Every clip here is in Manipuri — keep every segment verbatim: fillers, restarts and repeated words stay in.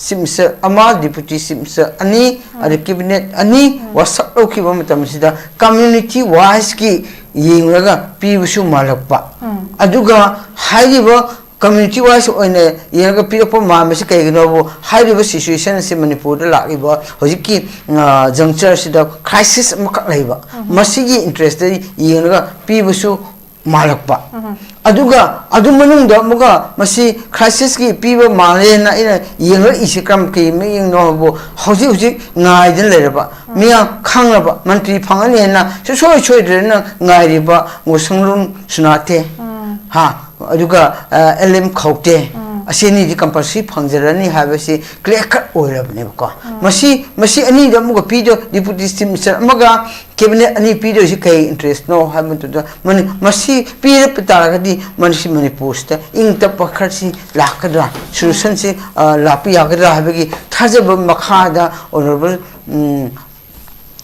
ꯆꯤꯞ ꯃꯤꯅꯤꯁꯇꯔ ꯑꯃ, ꯗꯤꯄꯨꯇꯤ ꯆꯤꯞ ꯃꯤꯅꯤꯁꯇꯔ ꯑꯅꯤ, ꯑꯗ ꯀꯦꯕꯤꯅꯦꯠ ꯑꯅꯤ ꯋꯥꯁꯛ ꯂꯧꯈꯤꯕ ꯃꯇꯝꯁꯤꯗ ꯀꯝꯃ꯭ꯌꯨꯅꯤꯇꯤ ꯋꯥꯏꯁꯀꯤ ꯌꯦꯡꯂꯒ ꯄꯤꯕꯁꯨ ꯃꯥꯜꯂꯛꯄ꯫ ꯑꯗꯨꯒ ꯍꯥꯏꯔꯤꯕ ꯀꯝꯃ꯭ꯌꯨꯅꯤꯇꯤ ꯋꯥꯏꯁ ꯑꯣꯏꯅ ꯌꯦꯡꯉꯒ ꯄꯤꯔꯛꯄ ꯃꯥꯟꯕꯁꯤ ꯀꯩꯒꯤꯅꯣꯕꯨ, ꯍꯥꯏꯔꯤꯕ ꯁꯤꯆꯨꯋꯦꯁꯟ ꯑꯁꯤ ꯃꯅꯤꯄꯨꯔꯗ ꯂꯥꯛꯂꯤꯕ ꯍꯧꯖꯤꯛꯀꯤ, ꯑ, ꯖꯪꯆꯔꯁꯤꯗ ꯀ꯭ꯔꯥꯏꯁꯤꯁ ꯑꯃꯈꯛ ꯂꯩꯕ, ꯃꯁꯤꯒꯤ ꯏꯟꯇꯔꯦꯁꯇ ꯌꯦꯡꯂꯒ ꯄꯤꯕꯁꯨ ꯃꯥꯜꯂꯛꯄ꯫ ꯑꯗꯨꯒ ꯑꯗꯨ ꯃꯅꯨꯡꯗ ꯑꯃꯨꯛꯀ ꯃꯁꯤ ꯀ꯭ꯔꯥꯏꯁꯤꯁꯀꯤ ꯄꯤꯕ ꯃꯥꯜꯂꯦꯅ ꯑꯩꯅ ꯌꯦꯡꯂꯛꯏꯁꯤ ꯀꯔꯝ ꯀꯩ ꯃꯤꯠꯌꯦꯡꯅꯣ ꯍꯥꯏꯕꯨ, ꯍꯧꯖꯤꯛ ꯍꯧꯖꯤꯛ ꯉꯥꯏꯗꯅ ꯂꯩꯔꯕ, ꯃꯤꯌꯥꯝ ꯈꯪꯂꯕ, ꯃꯟꯇ꯭ꯔꯤ ꯐꯪꯒꯅꯤ ꯍꯥꯏꯅ ꯁꯨꯡꯁꯣꯏ ꯁꯣꯏꯗ꯭ꯔꯦꯅ ꯉꯥꯏꯔꯤꯕ ꯉꯣꯁꯪꯂꯨꯟ ꯁꯨꯅꯥꯇꯦ, ꯍꯥ, ꯑꯗꯨꯒ, ꯑ, ꯑꯦꯜ ꯑꯦꯝ ꯈꯧꯇꯦ, ꯑꯁꯤ ꯑꯅꯤꯗꯤ ꯀꯝꯄꯜꯁꯔꯤ ꯐꯪꯖꯔꯅꯤ ꯍꯥꯏꯕꯁꯤ ꯀ꯭ꯂꯤꯌꯔ ꯀꯠ ꯑꯣꯏꯔꯕꯅꯦꯕꯀꯣ꯫ ꯃꯁꯤ, ꯃꯁꯤ ꯑꯅꯤꯗ ꯑꯃꯨꯛꯀ ꯄꯤꯗꯣ, ꯗꯤꯄꯨꯇꯤ ꯆꯤꯐ ꯃꯤꯅꯤꯁꯇꯔ ꯑꯃꯒ ꯀꯦꯕꯤꯅꯦꯠ ꯑꯅꯤ ꯄꯤꯗꯣꯏꯁꯤ ꯀꯩ ꯏꯟꯇꯔꯦꯁꯅꯣ ꯍꯥꯏꯕ ꯃꯇꯝꯗ, ꯃꯅꯤ-, ꯃꯁꯤ ꯄꯤꯔꯛꯄ ꯇꯥꯔꯒꯗꯤ ꯃꯁꯤ ꯃꯅꯤꯄꯨꯔꯁꯤꯗ ꯏꯪ ꯇꯞꯄ ꯈꯔꯁꯤ ꯂꯥꯛꯀꯗ꯭ꯔꯥ, ꯁꯣꯂꯨꯁꯟꯁꯤ, ꯑ, ꯂꯥꯛꯄ ꯌꯥꯒꯗ꯭ꯔꯥ ꯍꯥꯏꯕꯒꯤ ꯊꯥꯖꯕ ꯃꯈꯥꯗ honourable, um,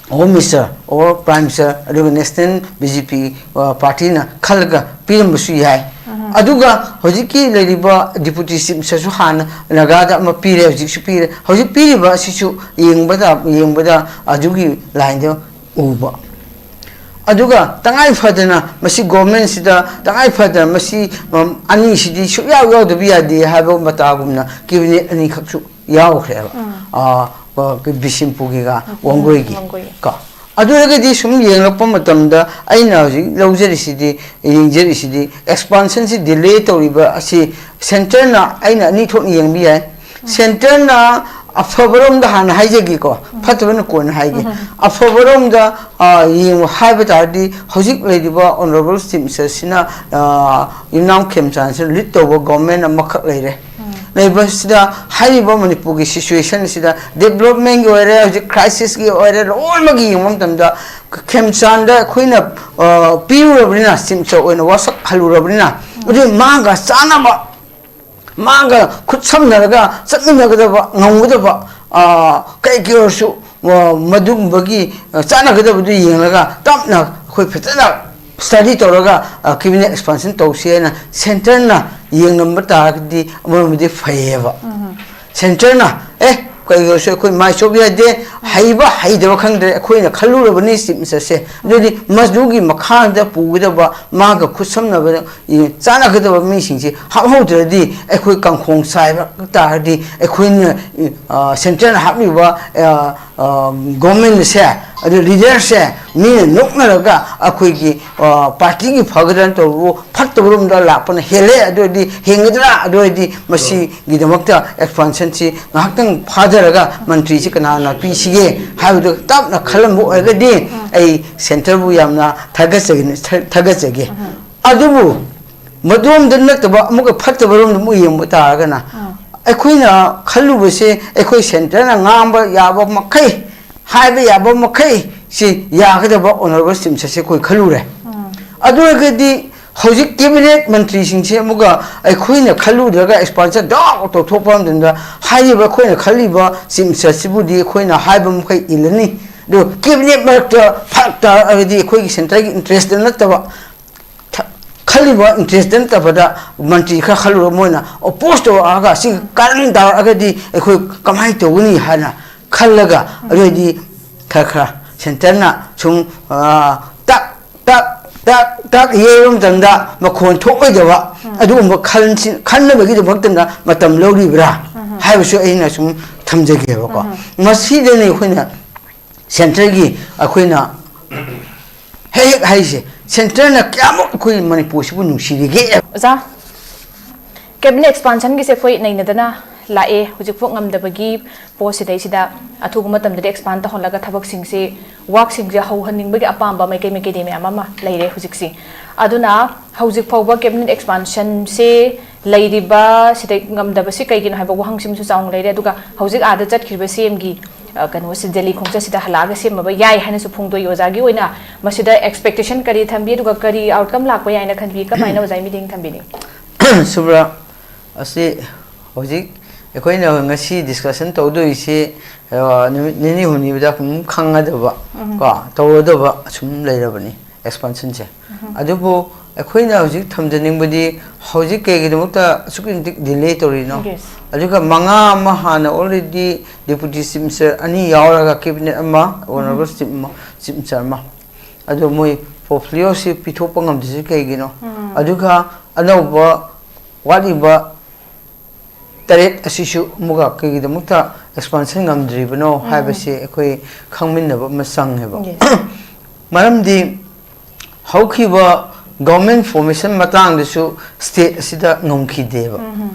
home minister or prime minister ꯑꯗꯨꯒ ꯅꯦꯁꯅꯦꯜ ꯕꯤ ꯖꯦ ꯄꯤ, ꯑ, ꯄꯥꯔꯇꯤꯅ ꯈꯜꯂꯒ ꯄꯤꯔꯝꯕꯁꯨ ꯌꯥꯏ꯫ ꯑꯗꯨꯒ ꯍꯧꯖꯤꯛꯀꯤ ꯂꯩꯔꯤꯕ ꯗꯤꯄꯨꯇꯤ ꯆꯤꯐ ꯃꯤꯅꯤꯁꯇꯔꯁꯨ ꯍꯥꯟꯅ ꯅꯥꯒꯥꯗ ꯑꯃ ꯄꯤꯔꯦ, ꯍꯧꯖꯤꯛꯁꯨ ꯄꯤꯔꯦ꯫ ꯍꯧꯖꯤꯛ ꯄꯤꯔꯤꯕ ꯑꯁꯤꯁꯨ ꯌꯦꯡꯕꯗ, ꯌꯦꯡꯕꯗ ꯑꯗꯨꯒꯤ ꯂꯥꯏꯟꯗ ꯎꯕ꯫ ꯑꯗꯨꯒ ꯇꯉꯥꯏ ꯐꯗꯅ ꯃꯁꯤ ꯒꯣꯔꯃꯦꯟꯁꯤꯗ ꯇꯉꯥꯏ ꯐꯗꯅ ꯃꯁꯤ, ꯎꯝ, ꯑꯅꯤꯁꯤꯗꯤ ꯁꯨꯛꯌꯥꯎ ꯌꯥꯎꯗꯕ ꯌꯥꯗꯦ ꯍꯥꯏꯕ ꯃꯇꯥꯒꯨꯝꯅ ꯀꯦꯕꯤꯅꯦꯠ ꯑꯅꯤꯈꯛꯁꯨ ꯌꯥꯎꯈ꯭ꯔꯦꯕ꯫ ꯎꯝ꯫ ꯑ, ꯑ, ꯕꯤꯁꯦꯝꯄꯨꯔꯒꯤꯒ ꯎꯝ, ꯋꯥꯡꯒꯣꯏꯒꯤ꯫ ꯋꯥꯡꯒꯣꯏꯒꯤ꯫ ꯀꯣ꯫ ꯑꯗꯨ ꯑꯣꯏꯔꯒꯗꯤ ꯁꯨꯝ ꯌꯦꯡꯂꯛꯄ ꯃꯇꯝꯗ ꯑꯩꯅ ꯍꯧꯖꯤꯛ ꯂꯧꯖꯔꯤꯁꯤꯗꯤ, ꯌꯦꯡꯖꯔꯤꯁꯤꯗꯤ ꯑꯦꯛꯁꯄꯥꯟꯁꯟꯁꯤ ꯗꯤꯂꯦ ꯇꯧꯔꯤꯕ ꯑꯁꯤ ꯁꯦꯟꯇꯔꯅ, ꯑꯩꯅ ꯑꯅꯤ ꯊꯣꯛꯅ ꯌꯦꯡꯕ ꯌꯥꯏ꯫ ꯁꯦꯟꯇꯔꯅ ꯑꯐꯕꯔꯣꯝꯗ ꯍꯥꯟꯅ ꯍꯥꯏꯖꯒꯦꯀꯣ, ꯐꯠꯇꯕꯅ ꯀꯣꯟꯅ ꯍꯥꯏꯒꯦ꯫ ꯑꯐꯕꯔꯣꯝꯗ, ꯑ, ꯌꯦꯡꯉꯨ ꯍꯥꯏꯕ ꯇꯥꯔꯗꯤ ꯍꯧꯖꯤꯛ ꯂꯩꯔꯤꯕ ꯑꯣꯅꯔꯦꯕꯜ ꯆꯤꯐ ꯃꯤꯅꯤꯁꯇꯔꯁꯤꯅ, ꯑ, ꯌꯨꯝꯅꯥꯝ ꯈꯦꯝꯆꯥꯟꯁꯤꯅ ꯂꯤꯗ ꯇꯧꯕ ꯒꯣꯔꯃꯦꯟ ꯑꯃꯈꯛ ꯂꯩꯔꯦ꯫ ꯂꯩꯕꯁꯤꯗ ꯍꯥꯏꯔꯤꯕ ꯃꯅꯤꯄꯨꯔꯒꯤ ꯁꯤꯆꯨꯋꯦꯁꯟꯁꯤꯗ ꯗꯦꯕꯂꯞꯃꯦꯟꯒꯤ ꯑꯣꯏꯔꯦ, ꯍꯧꯖꯤꯛ ꯀ꯭ꯔꯥꯏꯁꯤꯁꯀꯤ ꯑꯣꯏꯔꯦ, ꯂꯣꯏꯅꯃꯛ ꯌꯦꯡꯕ ꯃꯇꯝꯗ ꯈꯦꯝꯆꯥꯟꯗ ꯑꯩꯈꯣꯏꯅ, ꯑ, ꯄꯤꯔꯨꯔꯕꯅꯤꯅ, ꯆꯤꯐ ꯃꯤꯅꯤꯁꯇꯔ ꯑꯣꯏꯅ ꯋꯥꯁꯛ ꯍꯜꯂꯨꯔꯕꯅꯤꯅ, ꯑꯗꯨ ꯃꯥꯒ ꯆꯥꯟꯅꯕ, ꯃꯥꯒ ꯈꯨꯠꯁꯝꯅꯔꯒ ꯆꯠꯃꯤꯟꯅꯒꯗꯕ, ꯉꯝꯒꯗꯕ, ꯑ, ꯀꯩ ꯀꯩ ꯑꯣꯏꯔꯁꯨ, ꯑ, ꯃꯗꯨꯒꯨꯝꯕꯒꯤ, ꯑ, ꯆꯥꯟꯅꯒꯗꯕꯗꯨ ꯌꯦꯡꯂꯒ ꯇꯞꯅ ꯑꯩꯈꯣꯏ ꯐꯖꯅ ꯁ꯭ꯇꯗꯤ ꯇꯧꯔꯒ, ꯑ, ꯀꯦꯕꯤꯅꯦꯠ ꯑꯦꯛꯁꯄꯥꯟꯁꯟ ꯇꯧꯁꯤ ꯍꯥꯏꯅ ꯁꯦꯟꯇꯔꯅ ꯌꯦꯡꯂꯝꯕ ꯇꯥꯔꯒꯗꯤ ꯑꯃꯔꯣꯝꯗꯗꯤ ꯐꯩꯌꯦꯕ꯫ ꯁꯦꯟꯇꯔꯅ ꯑꯦ ꯀꯩꯒꯤꯁꯨ ꯑꯩꯈꯣꯏ ꯃꯥꯏ ꯆꯣꯞ ꯌꯥꯗꯦ, ꯍꯩꯕ ꯍꯩꯇꯕ ꯈꯪꯗ꯭ꯔꯦ, ꯑꯩꯈꯣꯏꯅ ꯈꯜꯂꯨꯔꯕꯅꯤ ꯆꯤꯞ ꯃꯤꯅꯤꯁꯇꯔꯁꯦ꯫ ꯑꯗꯨꯗꯤ ꯃꯗꯨꯒꯤ ꯃꯈꯥꯗ ꯄꯨꯒꯗꯕ ꯃꯥꯒ ꯈꯨꯠꯁꯝꯅꯕ, ꯏ, ꯆꯥꯟꯅꯒꯗꯕ ꯃꯤꯁꯤꯡꯁꯤ ꯍꯥꯞꯍꯧꯗ꯭ꯔꯗꯤ ꯑꯩꯈꯣꯏ ꯀꯥꯡꯈꯣꯡ ꯆꯥꯏꯕ ꯇꯥꯔꯗꯤ ꯑꯩꯈꯣꯏꯅ, ꯏ, ꯑ, ꯁꯦꯟꯇꯔꯅ ꯍꯥꯞꯂꯤꯕ, ꯑ, ꯑ, ꯒꯣꯔꯃꯦꯟꯁꯦ, ꯑꯗꯨ ꯂꯤꯗꯔꯁꯦ ꯃꯤꯅ ꯅꯣꯛꯅꯔꯒ ꯑꯩꯈꯣꯏꯒꯤ, ꯑ, ꯄꯥꯔꯇꯤꯒꯤ ꯐꯒꯗ꯭ꯔꯅ ꯇꯧꯕꯕꯨ ꯐꯠꯇꯕꯔꯣꯝꯗ ꯂꯥꯛꯄꯅ ꯍꯦꯜꯂꯦ꯫ ꯑꯗꯨ ꯑꯣꯏꯔꯗꯤ ꯍꯦꯟꯒꯗ꯭ꯔꯥ? ꯑꯗꯨ ꯑꯣꯏꯔꯗꯤ ꯃꯁꯤꯒꯤꯗꯃꯛꯇ ꯑꯦꯛꯁꯄꯥꯟꯁꯟꯁꯤ ꯉꯥꯏꯍꯥꯛꯇꯪ ꯐꯥꯊꯔꯒ ꯃꯟꯇ꯭ꯔꯤꯁꯤ ꯀꯅꯥꯅ ꯄꯤꯁꯤꯒꯦ ꯍꯥꯏꯕꯗꯨ ꯇꯞꯅ ꯈꯜꯂꯝꯕ ꯑꯣꯏꯔꯒꯗꯤ ꯑꯩ ꯁꯦꯟꯇꯔꯕꯨ ꯌꯥꯝꯅ ꯊꯥꯒꯠꯆꯒꯅꯤ, ꯊꯥꯒꯠꯆꯒꯦ꯫ ꯑꯗꯨꯕꯨ ꯃꯗꯣꯝꯗ ꯅꯠꯇꯕ ꯑꯃꯨꯛꯀ ꯐꯠꯇꯕꯔꯣꯝꯗ ꯑꯃꯨꯛ ꯌꯦꯡꯕ ꯇꯥꯔꯒꯅ, ꯑꯥ꯫ ꯑꯩꯈꯣꯏꯅ ꯈꯜꯂꯨꯕꯁꯦ ꯑꯩꯈꯣꯏ ꯁꯦꯟꯇꯔꯅ ꯉꯥꯡꯕ ꯌꯥꯕ ꯃꯈꯩ, ꯍꯥꯏꯕ ꯌꯥꯕ ꯃꯈꯩ ꯁꯤ ꯌꯥꯒꯗꯕ ꯑꯣꯅꯔꯦꯕꯜ ꯆꯤꯞ ꯃꯤꯅꯤꯁꯇꯔꯁꯦ ꯑꯩꯈꯣꯏ ꯈꯜꯂꯨꯔꯦ꯫ ꯎꯝ꯫ ꯑꯗꯨ ꯑꯣꯏꯔꯒꯗꯤ ꯍꯧꯖꯤꯛ ꯀꯦꯕꯤꯅꯦꯠ ꯃꯟꯇ꯭ꯔꯤꯁꯤꯡꯁꯦ ꯑꯃꯨꯛꯀ ꯑꯩꯈꯣꯏꯅ ꯈꯜꯂꯨꯗ꯭ꯔꯒ ꯑꯦꯛꯁꯄꯥꯟꯁꯟ ꯗꯥꯎ ꯇꯧꯊꯣꯛꯄ ꯃꯇꯝꯗ ꯍꯥꯏꯔꯤꯕ ꯑꯩꯈꯣꯏꯅ ꯈꯜꯂꯤꯕ ꯆꯤꯞ ꯃꯤꯅꯤꯁꯇꯔꯁꯤꯕꯨꯗꯤ ꯑꯩꯈꯣꯏꯅ ꯍꯥꯏꯕ ꯃꯈꯩ ꯏꯜꯂꯅꯤ꯫ ꯑꯗꯨ ꯀꯦꯕꯤꯅꯦꯠ ꯃꯔꯛꯇ ꯐꯔꯛ ꯇꯥꯔꯛꯑꯒꯗꯤ ꯑꯩꯈꯣꯏꯒꯤ ꯁꯦꯟꯇꯔꯒꯤ ꯏꯟꯇꯔꯦꯁꯇ ꯅꯠꯇꯕ ꯊ-, ꯈꯜꯂꯤꯕ ꯏꯟꯇꯔꯦꯁꯇ ꯅꯠꯇꯕꯗ ꯃꯟꯇ꯭ꯔꯤ ꯈꯔ ꯈꯜꯂꯨꯔꯒ ꯃꯣꯏꯅ ꯑꯣꯄꯣꯖ ꯇꯧꯔꯛꯑꯒ ꯁꯤ ꯀꯔꯟ ꯇꯥꯔꯛꯑꯒꯗꯤ ꯑꯩꯈꯣꯏ ꯀꯃꯥꯏꯅ ꯇꯧꯒꯅꯤ ꯍꯥꯏꯅ ꯈꯜꯂꯒ ꯑꯗꯨꯑꯣꯏꯗꯤ ꯈꯔ ꯈꯔ ꯁꯦꯟꯇꯔꯅ ꯁꯨꯝ, ꯑ, ꯇꯛ ꯇꯛ ꯇꯛ ꯇꯛ ꯌꯩꯕ ꯃꯇꯝꯗ ꯃꯈꯣꯟ ꯊꯣꯛꯑꯣꯏꯗꯕ ꯑꯗꯨꯒꯨꯝꯕ ꯈꯟꯁꯤ-, ꯈꯟꯅꯕꯒꯤꯗꯃꯛꯇꯅ ꯃꯇꯝ ꯂꯧꯔꯤꯕ꯭ꯔꯥ ꯍꯥꯏꯕꯁꯨ ꯑꯩꯅ ꯁꯨꯝ ꯊꯝꯖꯒꯦꯕꯀꯣ꯫ ꯃꯁꯤꯗꯅꯤ ꯑꯩꯈꯣꯏꯅ ꯁꯦꯟꯇꯔꯒꯤ ꯑꯩꯈꯣꯏꯅ ꯍꯦꯛ ꯍꯦꯛ ꯍꯥꯏꯁꯦ, ꯁꯦꯟꯇꯔꯅ ꯀꯌꯥꯃꯨꯛ ꯑꯩꯈꯣꯏ ꯃꯅꯤꯄꯨꯔꯁꯤꯕꯨ ꯅꯨꯡꯁꯤꯔꯤꯒꯦ? ꯑꯣꯖꯥ, ꯀꯦꯕꯤꯅꯦꯠ ꯑꯦꯛꯁꯄꯥꯟꯁꯟꯒꯤꯁꯦ ꯑꯩꯈꯣꯏ ꯅꯩꯅꯗꯅ ꯂꯥꯛꯑꯦ꯫ ꯍꯧꯖꯤꯛꯐꯥꯎ ꯉꯝꯗꯕꯒꯤ ꯄꯣꯠꯁꯤꯗꯩꯁꯤꯗ ꯑꯊꯨꯕ ꯃꯇꯝꯗꯗꯤ ꯑꯦꯛꯁꯄꯥꯟ ꯇꯧꯍꯜꯂꯒ ꯊꯕꯛꯁꯤꯡꯁꯤ, ꯋꯥꯔꯛꯁꯤꯡꯁꯦ ꯍꯧꯍꯟꯅꯤꯡꯕꯒꯤ ꯑꯄꯥꯝꯕ ꯃꯥꯏꯀꯩ ꯃꯥꯏꯀꯩꯗꯤ ꯃꯌꯥꯝ ꯑꯃ ꯂꯩꯔꯦ ꯍꯧꯖꯤꯛꯁꯤ꯫ ꯑꯗꯨꯅ ꯍꯧꯖꯤꯛ ꯐꯥꯎꯕ ꯀꯦꯕꯤꯅꯦꯠ ꯑꯦꯛꯁꯄꯥꯟꯁꯟꯁꯦ ꯂꯩꯔꯤꯕ ꯁꯤꯗ ꯉꯝꯗꯕꯁꯤ ꯀꯩꯒꯤꯅꯣ ꯍꯥꯏꯕ ꯋꯥꯍꯪꯁꯤꯃꯁꯨ ꯆꯥꯎꯅ ꯂꯩꯔꯦ꯫ ꯑꯗꯨꯒ ꯍꯧꯖꯤꯛ ꯑꯥꯗ ꯆꯠꯈꯤꯕ ꯁꯤ ꯑꯦꯝꯒꯤ, ꯑ, ꯀꯩꯅꯣꯁꯦ, ꯗꯦꯜꯂꯤ ꯈꯣꯡꯆꯠꯁꯤꯗ ꯍꯜꯂꯛꯑꯒ ꯁꯦꯝꯃꯕ ꯌꯥꯏ ꯍꯥꯏꯅꯁꯨ ꯐꯣꯡꯗꯣꯛꯏ꯫ ꯑꯣꯖꯥꯒꯤ ꯑꯣꯏꯅ ꯃꯁꯤꯗ ꯑꯦꯛꯁꯄꯦꯛꯇꯦꯁꯟ ꯀꯔꯤ ꯊꯝꯕꯤ, ꯑꯗꯨꯒ ꯀꯔꯤ ꯑꯥꯎꯠꯀꯝ ꯂꯥꯛꯄ ꯌꯥꯏꯅ ꯈꯟꯕꯤ, ꯀꯃꯥꯏꯅ ꯑꯣꯖꯥꯒꯤ ꯃꯤꯠꯌꯦꯡ ꯊꯝꯕꯤꯅꯤ? ꯁꯨꯕ꯭ꯔꯥ, ꯑꯁꯤ ꯍꯧꯖꯤꯛ ꯑꯩꯈꯣꯏꯅ ꯉꯁꯤ ꯗꯤꯁꯀꯁꯟ ꯇꯧꯗꯣꯏꯁꯤ, ꯑ, ꯅꯨꯃꯤꯠ ꯅꯤꯅꯤ ꯍꯨꯝꯅꯤꯗ ꯑꯗꯨꯝ ꯈꯪꯒꯗꯕ, ꯀꯣ, ꯇꯧꯔꯗꯕ ꯑꯁꯨꯝ ꯂꯩꯔꯕꯅꯤ ꯑꯦꯛꯁꯄꯥꯟꯁꯟꯁꯦ꯫ ꯑꯗꯨꯕꯨ ꯑꯩꯈꯣꯏꯅ ꯍꯧꯖꯤꯛ ꯊꯝꯖꯅꯤꯡꯕꯗꯤ, ꯍꯧꯖꯤꯛ ꯀꯩꯒꯤꯗꯃꯛꯇ ꯑꯁꯨꯛꯀꯤ ꯃꯇꯤꯛ delay ꯇꯧꯔꯤꯅꯣ? Yes. ꯑꯗꯨꯒ ꯃꯉꯥ ꯑꯃ ꯍꯥꯟꯅ already deputy chief minister ꯑꯅꯤ ꯌꯥꯎꯔꯒ cabinet ꯑꯃ, honourable chief ꯑꯃ, chief minister ꯑꯃ, ꯑꯗꯣ ꯃꯣꯏ portfolioꯁꯤ ꯄꯤꯊꯣꯛꯄ ꯉꯝꯗ꯭ꯔꯤꯁꯤ ꯀꯩꯒꯤꯅꯣ? ꯑꯗꯨꯒ ꯑꯅꯧꯕ ꯋꯥꯠꯂꯤꯕ ꯇꯔꯦꯠ ꯑꯁꯤꯁꯨ ꯑꯃꯨꯛꯀ ꯀꯩꯒꯤꯗꯃꯛꯇ expansion ꯉꯝꯗ꯭ꯔꯤꯕꯅꯣ ꯍꯥꯏꯕꯁꯤ ꯑꯩꯈꯣꯏ ꯈꯪꯃꯤꯟꯅꯕ ꯑꯃ ꯆꯪꯉꯦꯕ꯫ Yes. ꯃꯔꯝꯗꯤ ꯍꯧꯈꯤꯕ government formation ꯃꯇꯥꯡꯗꯁꯨ state ꯑꯁꯤꯗ ꯉꯝꯈꯤꯗꯦꯕ꯫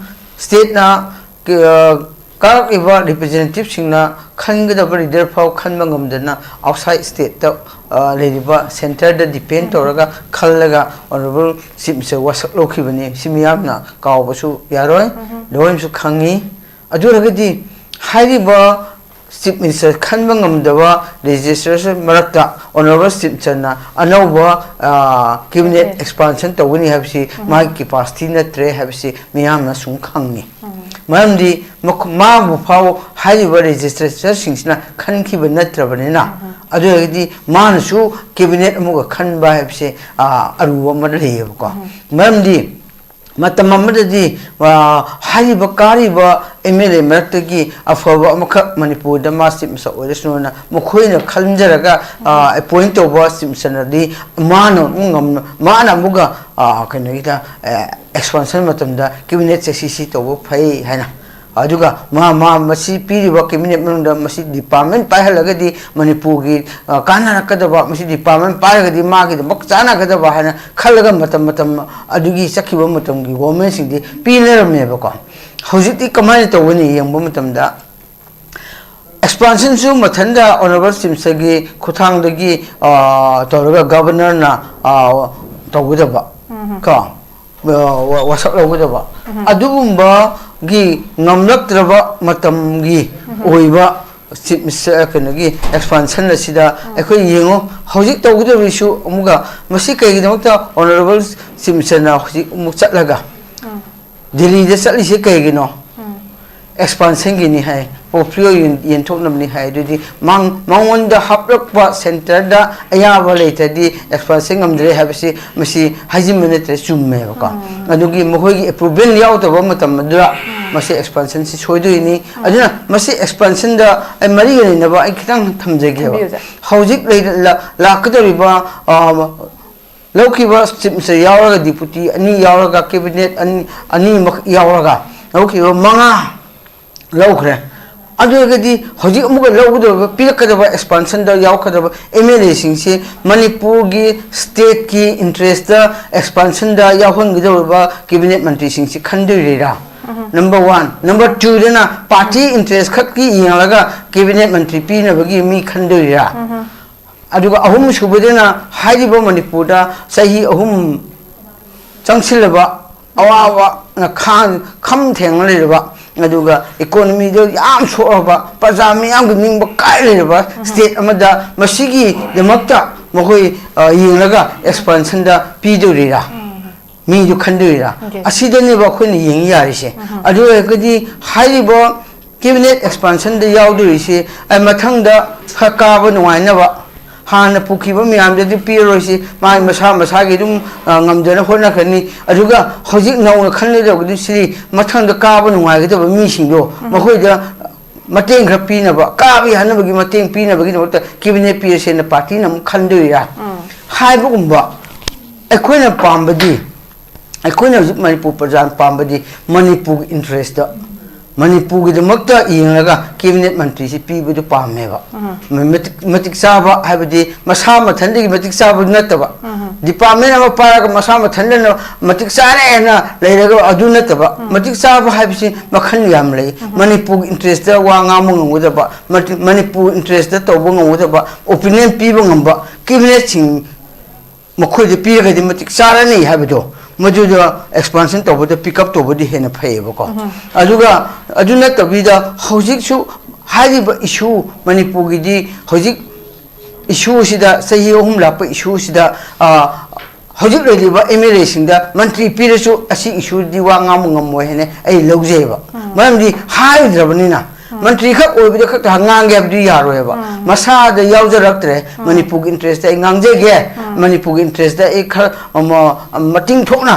Stateꯅ, ꯑ, ꯀꯥꯔꯛꯂꯤꯕ representativeꯁꯤꯡꯅ ꯈꯟꯒꯗꯕ leader ꯐꯥꯎ ꯈꯟꯕ ꯉꯝꯗꯅ outside stateꯇ, ꯑ, ꯂꯩꯔꯤꯕ centreꯗ depend ꯇꯧꯔꯒ ꯈꯜꯂꯒ honourable chief minister ꯋꯥꯁꯛ ꯂꯧꯈꯤꯕꯅꯤ꯫ ꯁꯤ ꯃꯤꯌꯥꯝꯅ ꯀꯥꯎꯕꯁꯨ ꯌꯥꯔꯣꯏ, ꯂꯣꯏꯅꯁꯨ ꯈꯪꯉꯤ꯫ ꯑꯗꯨ ꯑꯣꯏꯔꯒꯗꯤ ꯍꯥꯏꯔꯤꯕ chief minister ꯈꯟꯕ ꯉꯝꯗꯕ legislature ꯃꯔꯛꯇ honourable chief ministerꯅ ꯑꯅꯧꯕ, ꯑ, cabinet Yes. expansion ꯇꯧꯒꯅꯤ ꯍꯥꯏꯕꯁꯤ ꯃꯥꯒꯤ capacity ꯅꯠꯇ꯭ꯔꯦ ꯍꯥꯏꯕꯁꯤ ꯃꯤꯌꯥꯝꯅ ꯁꯨꯝ ꯈꯪꯉꯤ꯫ ꯃꯔꯝꯗꯤ ꯃꯈ-, ꯃꯥꯕꯨ ꯐꯥꯎ ꯍꯥꯏꯔꯤꯕ legislatureꯁꯤꯡꯁꯤꯅ ꯈꯟꯈꯤꯕ ꯅꯠꯇ꯭ꯔꯕꯅꯤꯅ, ꯑꯗꯨ ꯑꯣꯏꯔꯒꯗꯤ ꯃꯥꯅꯁꯨ cabinet ꯑꯃꯒ ꯈꯟꯕ ꯍꯥꯏꯕꯁꯦ, ꯑ, ꯑꯔꯨꯕ ꯑꯃ ꯂꯩꯌꯦꯕꯀꯣ꯫ ꯃꯔꯝꯗꯤ ꯃꯇꯝ ꯑꯃꯗꯗꯤ, ꯑ, ꯍꯥꯏꯔꯤꯕ ꯀꯥꯔꯤꯕ MLA ꯃꯔꯛꯇꯒꯤ ꯑꯐꯕ ꯑꯃꯈꯛ ꯃꯅꯤꯄꯨꯔꯗ ꯃꯥ chief minister ꯑꯣꯏꯔꯁꯅꯨꯅ ꯃꯈꯣꯏꯅ ꯈꯟꯖꯔꯒ, ꯑ, appoint ꯇꯧꯕ chief ministerꯅꯗꯤ ꯃꯥꯅ ꯑꯃꯨꯛ ꯉꯝꯅ-, ꯃꯥꯅ ꯑꯃꯨꯛꯀ, ꯑ, ꯀꯩꯅꯣꯒꯤꯗ, ꯑ, expansion ꯃꯇꯝꯗ cabinetꯁꯦ ꯁꯤ ꯁꯤ ꯇꯧꯕ ꯐꯩ ꯍꯥꯏꯅ, ꯑꯗꯨꯒ ꯃꯥ, ꯃꯥ ꯃꯁꯤ ꯄꯤꯔꯤꯕ cabinet ꯃꯅꯨꯡꯗ ꯃꯁꯤ department ꯄꯥꯏꯍꯜꯂꯒꯗꯤ ꯃꯅꯤꯄꯨꯔꯒꯤ, ꯑ, ꯀꯥꯟꯅꯔꯛꯀꯗꯕ, ꯃꯁꯤ department ꯄꯥꯏꯔꯒꯗꯤ ꯃꯥꯒꯤꯗꯃꯛ ꯆꯥꯟꯅꯒꯗꯕ ꯍꯥꯏꯅ ꯈꯜꯂꯒ ꯃꯇꯝ, ꯃꯇꯝ ꯑꯗꯨꯒꯤ ꯆꯠꯈꯤꯕ ꯃꯇꯝꯒꯤ governmentꯁꯤꯡꯗꯤ ꯄꯤꯅꯔꯝꯃꯦꯕꯀꯣ꯫ ꯍꯧꯖꯤꯛꯇꯤ ꯀꯃꯥꯏꯅ ꯇꯧꯒꯅꯤ ꯌꯦꯡꯕ ꯃꯇꯝꯗ, expansionꯁꯨ ꯃꯊꯟꯗ honourable chief ministerꯒꯤ ꯈꯨꯠꯊꯥꯡꯗꯒꯤ, ꯑ, ꯇꯧꯔꯒ governorꯅ, ꯑ, ꯇꯧꯒꯗꯕ, ꯀꯣ, ꯑ, ꯋꯥ-, ꯋꯥꯁꯛ ꯂꯧꯒꯗꯕ, ꯑꯗꯨꯒꯨꯝꯕꯒꯤ ꯉꯝꯂꯛꯇ꯭ꯔꯕ ꯃꯇꯝꯒꯤ ꯑꯣꯏꯕ chief minister, ꯀꯩꯅꯣꯒꯤ expansion ꯑꯁꯤꯗ ꯑꯩꯈꯣꯏ ꯌꯦꯡꯉꯨ, ꯍꯧꯖꯤꯛ ꯇꯧꯒꯗꯧꯔꯤꯁꯨ ꯑꯃꯨꯛꯀ ꯃꯁꯤ ꯀꯩꯒꯤꯗꯃꯛꯇ honourable chief ministerꯅ ꯍꯧꯖꯤꯛ ꯑꯃꯨꯛ ꯆꯠꯂꯒ ꯗꯤꯜꯂꯤꯗ ꯆꯠꯂꯤꯁꯦ ꯀꯩꯒꯤꯅꯣ? ꯑꯦꯛꯁꯄꯥꯟꯁꯟꯒꯤꯅꯤ ꯍꯥꯏ, ꯄꯣꯔꯠꯐꯣꯂꯤꯑꯣ ꯌꯦꯟꯊꯣꯛꯅꯕꯅꯤ ꯍꯥꯏ꯫ ꯑꯗꯨꯗꯤ ꯃꯉꯣꯟꯗ ꯍꯥꯞꯂꯛꯄ ꯁꯦꯟꯇꯔꯗ ꯑꯌꯥꯕ ꯂꯩꯇ꯭ꯔꯗꯤ ꯑꯦꯛꯁꯄꯥꯟꯁꯟ ꯉꯝꯗ꯭ꯔꯦ ꯍꯥꯏꯕꯁꯤ ꯃꯁꯤ ꯍꯥꯏꯖꯤꯟꯕ ꯅꯠꯇ꯭ꯔꯦ, ꯆꯨꯝꯃꯦꯕꯀꯣ꯫ ꯑꯗꯨꯒꯤ ꯃꯈꯣꯏꯒꯤ ꯑꯦꯄ꯭ꯔꯨꯚꯦꯜ ꯌꯥꯎꯗꯕ ꯃꯇꯝ ꯑꯗꯨꯗ ꯃꯁꯤ ꯑꯦꯛꯁꯄꯥꯟꯁꯟꯁꯤ ꯁꯣꯏꯗꯣꯏꯅꯤ꯫ ꯑꯗꯨꯅ ꯃꯁꯤ ꯑꯦꯛꯁꯄꯥꯟꯁꯟꯗ ꯑꯩ ꯃꯔꯤꯒ ꯂꯩꯅꯕ ꯑꯩ ꯈꯤꯇꯪ ꯊꯝꯖꯒꯦꯕ꯫ ꯍꯧꯖꯤꯛ ꯂꯩ-, ꯂꯥꯛꯀꯗꯧꯔꯤꯕ, ꯑ, ꯂꯧꯈꯤꯕ ꯆꯤꯞ ꯃꯤꯅꯤꯁꯇꯔ ꯌꯥꯎꯔꯒ, ꯗꯤꯄꯨꯇꯤ ꯑꯅꯤ ꯌꯥꯎꯔꯒ, ꯀꯦꯕꯤꯅꯦꯠ ꯑꯅꯤ, ꯑꯅꯤꯃꯛ ꯌꯥꯎꯔꯒ ꯂꯧꯈꯤꯕ ꯃꯉꯥ ꯂꯧꯈ꯭ꯔꯦ꯫ ꯑꯗꯨ ꯑꯣꯏꯔꯒꯗꯤ ꯍꯧꯖꯤꯛ ꯑꯃꯨꯛꯀ ꯂꯧꯒꯗꯧꯔꯤꯕ, ꯄꯤꯔꯛꯀꯗꯕ, ꯑꯦꯛꯁꯄꯥꯟꯁꯟꯗ ꯌꯥꯎꯔꯛꯀꯗꯕ ꯑꯦꯝ ꯑꯦꯜ ꯑꯦꯁꯤꯡꯁꯤ ꯃꯅꯤꯄꯨꯔꯒꯤ ꯁ꯭ꯇꯦꯠꯀꯤ ꯏꯟꯇꯔꯦꯁꯇ ꯑꯦꯛꯁꯄꯥꯟꯁꯟꯗ ꯌꯥꯎꯍꯟꯒꯗꯧꯔꯤꯕ ꯀꯦꯕꯤꯅꯦꯠ ꯃꯟꯇ꯭ꯔꯤꯁꯤꯡꯁꯤ ꯈꯟꯗꯣꯏꯔꯤꯔꯥ? Number one. ꯅꯝꯕꯔ ꯇꯨꯗꯅ ꯄꯥꯔꯇꯤ ꯏꯟꯇꯔꯦꯁ ꯈꯛꯀꯤ ꯌꯦꯡꯂꯒ ꯀꯦꯕꯤꯅꯦꯠ ꯃꯟꯇ꯭ꯔꯤ ꯄꯤꯅꯕꯒꯤ ꯃꯤ ꯈꯟꯗꯣꯏꯔꯤꯔꯥ? ꯑꯗꯨꯒ ꯑꯍꯨꯝ ꯁꯨꯕꯗꯅ ꯍꯥꯏꯔꯤꯕ ꯃꯅꯤꯄꯨꯔꯗ ꯆꯍꯤ ꯑꯍꯨꯝ ꯆꯪꯁꯤꯜꯂꯕ, ꯑꯋꯥꯕꯅ ꯈꯥꯡ-, ꯈꯝ ꯊꯦꯡꯅ ꯂꯩꯔꯕ, ꯑꯗꯨꯒ ꯏꯀꯣꯅꯣꯃꯤꯗ ꯌꯥꯝ ꯁꯣꯛꯑꯕ, ꯄ꯭ꯔꯖꯥ ꯃꯤꯌꯥꯝꯒꯤ ꯅꯤꯡꯕ ꯀꯥꯏ ꯂꯩꯔꯕ ꯁ꯭ꯇꯦꯠ ꯑꯃꯗ ꯃꯁꯤꯒꯤꯗꯃꯛꯇ ꯃꯈꯣꯏ, ꯑ, ꯌꯦꯡꯂꯒ ꯑꯦꯛꯁꯄꯥꯟꯁꯟꯗ ꯄꯤꯗꯧꯔꯤꯔꯥ? ꯃꯤꯗꯨ ꯈꯟꯗꯣꯏꯔꯥ? ꯑꯁꯤꯗꯅꯦꯕ ꯑꯩꯈꯣꯏꯅ ꯌꯦꯡ ꯌꯥꯔꯤꯁꯦ꯫ ꯑꯗꯨ ꯑꯣꯏꯔꯒꯗꯤ ꯍꯥꯏꯔꯤꯕ ꯀꯦꯕꯤꯅꯦꯠ ꯑꯦꯛꯁꯄꯥꯟꯁꯟꯗ ꯌꯥꯎꯗꯣꯔꯤꯁꯤ, ꯑꯩ ꯃꯊꯪꯗ ꯈꯔ ꯀꯥꯕ ꯅꯨꯡꯉꯥꯏꯅꯕ, ꯍꯥꯟꯅ ꯄꯨꯈꯤꯕ ꯃꯌꯥꯝꯗꯨꯗꯤ ꯄꯤꯔꯔꯣꯏꯁꯤ, ꯃꯥꯒꯤ ꯃꯁꯥ ꯃꯁꯥꯒꯤ ꯑꯗꯨꯝ, ꯑ, ꯉꯝꯖꯅ ꯍꯣꯠꯅꯈ꯭ꯔꯅꯤ꯫ ꯑꯗꯨꯒ ꯍꯧꯖꯤꯛ ꯅꯧꯅ ꯈꯟꯒꯗꯧꯕꯗꯨ ꯁꯤꯗꯤ ꯃꯊꯪꯗ ꯀꯥꯕ ꯅꯨꯡꯉꯥꯏꯒꯗꯕ ꯃꯤꯁꯤꯡꯗꯣ ꯃꯈꯣꯏꯗ ꯃꯇꯦꯡ ꯈꯔ ꯄꯤꯅꯕ, ꯀꯥꯕ ꯌꯥꯅꯕꯒꯤ ꯃꯇꯦꯡ ꯄꯤꯅꯕꯒꯤꯗꯃꯛꯇ ꯀꯦꯕꯤꯅꯦꯠ ꯄꯤꯔꯁꯦꯅ ꯄꯥꯔꯇꯤꯅ ꯑꯃꯨꯛ ꯈꯟꯗꯣꯏꯔꯥ? ꯍꯥꯏꯕꯒꯨꯝꯕ ꯑꯩꯈꯣꯏꯅ ꯄꯥꯝꯕꯗꯤ, ꯑꯩꯈꯣꯏꯅ ꯍꯧꯖꯤꯛ ꯃꯅꯤꯄꯨꯔ ꯄ꯭ꯔꯖꯥꯅ ꯄꯥꯝꯕꯗꯤ ꯃꯅꯤꯄꯨꯔꯒꯤ ꯏꯟꯇꯔꯦꯁꯇ, ꯃꯅꯤꯄꯨꯔꯒꯤꯗꯃꯛꯇ ꯌꯦꯡꯂꯒ ꯀꯦꯕꯤꯅꯦꯠ ꯃꯟꯇ꯭ꯔꯤꯁꯤ ꯄꯤꯕꯗꯨ ꯄꯥꯝꯃꯦꯕ꯫ ꯃ-, ꯃꯇꯤꯛ, ꯃꯇꯤꯛ ꯆꯥꯕ ꯍꯥꯏꯕꯗꯤ ꯃꯁꯥ ꯃꯊꯟꯗꯒꯤ ꯃꯇꯤꯛ ꯆꯥꯕ ꯅꯠꯇꯕ, ꯗꯤꯄꯥꯔꯠꯃꯦꯟ ꯑꯃ ꯄꯥꯏꯔꯒ ꯃꯁꯥ ꯃꯊꯟꯗꯅ ꯃꯇꯤꯛ ꯆꯥꯔꯦꯅ ꯂꯩꯔꯒ ꯑꯗꯨ ꯅꯠꯇꯕ, ꯃꯇꯤꯛ ꯆꯥꯕ ꯍꯥꯏꯕꯁꯤ ꯃꯈꯜ ꯌꯥꯝ ꯂꯩ꯫ ꯃꯅꯤꯄꯨꯔꯒꯤ ꯏꯟꯇꯔꯦꯁꯇ ꯋꯥ ꯉꯥꯡꯕ ꯉꯝꯒꯗꯕ, ꯃꯇꯤ-, ꯃꯅꯤꯄꯨꯔ ꯏꯟꯇꯔꯦꯁꯇ ꯇꯧꯕ ꯉꯝꯒꯗꯕ, ꯑꯣꯄꯤꯅꯤꯌꯟ ꯄꯤꯕ ꯉꯝꯕ ꯀꯦꯕꯤꯅꯦꯠꯁꯤꯡ ꯃꯈꯣꯏꯗ ꯄꯤꯔꯒꯗꯤ ꯃꯇꯤꯛ ꯆꯥꯔꯅꯤ ꯍꯥꯏꯕꯗꯣ, ꯃꯗꯨꯗ ꯑꯦꯛꯁꯄꯥꯟꯁꯟ ꯇꯧꯕꯗ ꯄꯤꯛ ꯑꯞ ꯇꯧꯕꯗꯤ ꯍꯦꯟꯅ ꯐꯩꯌꯦꯕꯀꯣ꯫ ꯑꯗꯨꯒ ꯑꯗꯨ ꯅꯠꯇꯕꯤꯗ ꯍꯧꯖꯤꯛꯁꯨ ꯍꯥꯏꯔꯤꯕ ꯏꯁꯨ, ꯃꯅꯤꯄꯨꯔꯒꯤꯗꯤ ꯍꯧꯖꯤꯛ ꯏꯁꯨꯁꯤꯗ, ꯆꯍꯤ ꯑꯍꯨꯝ ꯂꯥꯛꯄ ꯏꯁꯨꯁꯤꯗ, ꯑ, ꯍꯧꯖꯤꯛ ꯂꯩꯔꯤꯕ ꯑꯦꯝ ꯑꯦꯜ ꯑꯦꯁꯤꯡꯗ ꯃꯟꯇ꯭ꯔꯤ ꯄꯤꯔꯁꯨ ꯑꯁꯤ ꯏꯁꯨꯗꯤ ꯋꯥ ꯉꯥꯡꯕ ꯉꯝꯃꯣꯏ ꯍꯥꯏꯅ ꯑꯩ ꯂꯧꯖꯩꯕ꯫ ꯃꯔꯝꯗꯤ ꯍꯥꯏꯗ꯭ꯔꯕꯅꯤꯅ꯫ ꯃꯟꯇ꯭ꯔꯤ ꯈꯛ ꯑꯣꯏꯕꯗ ꯈꯛꯇ ꯉꯥꯡꯒꯦ ꯍꯥꯏꯕꯗꯤ ꯌꯥꯔꯣꯏꯕ꯫ ꯃꯁꯥꯗ ꯌꯥꯎꯖꯔꯛꯇ꯭ꯔꯦ꯫ ꯃꯅꯤꯄꯨꯔꯒꯤ ꯏꯟꯇꯔꯦꯁꯇ ꯑꯩ ꯉꯥꯡꯖꯒꯦ, ꯃꯅꯤꯄꯨꯔꯒꯤ ꯏꯟꯇꯔꯦꯁꯇ ꯑꯩ ꯈꯔ ꯑꯃ, ꯃꯇꯤꯡ ꯊꯣꯛꯅ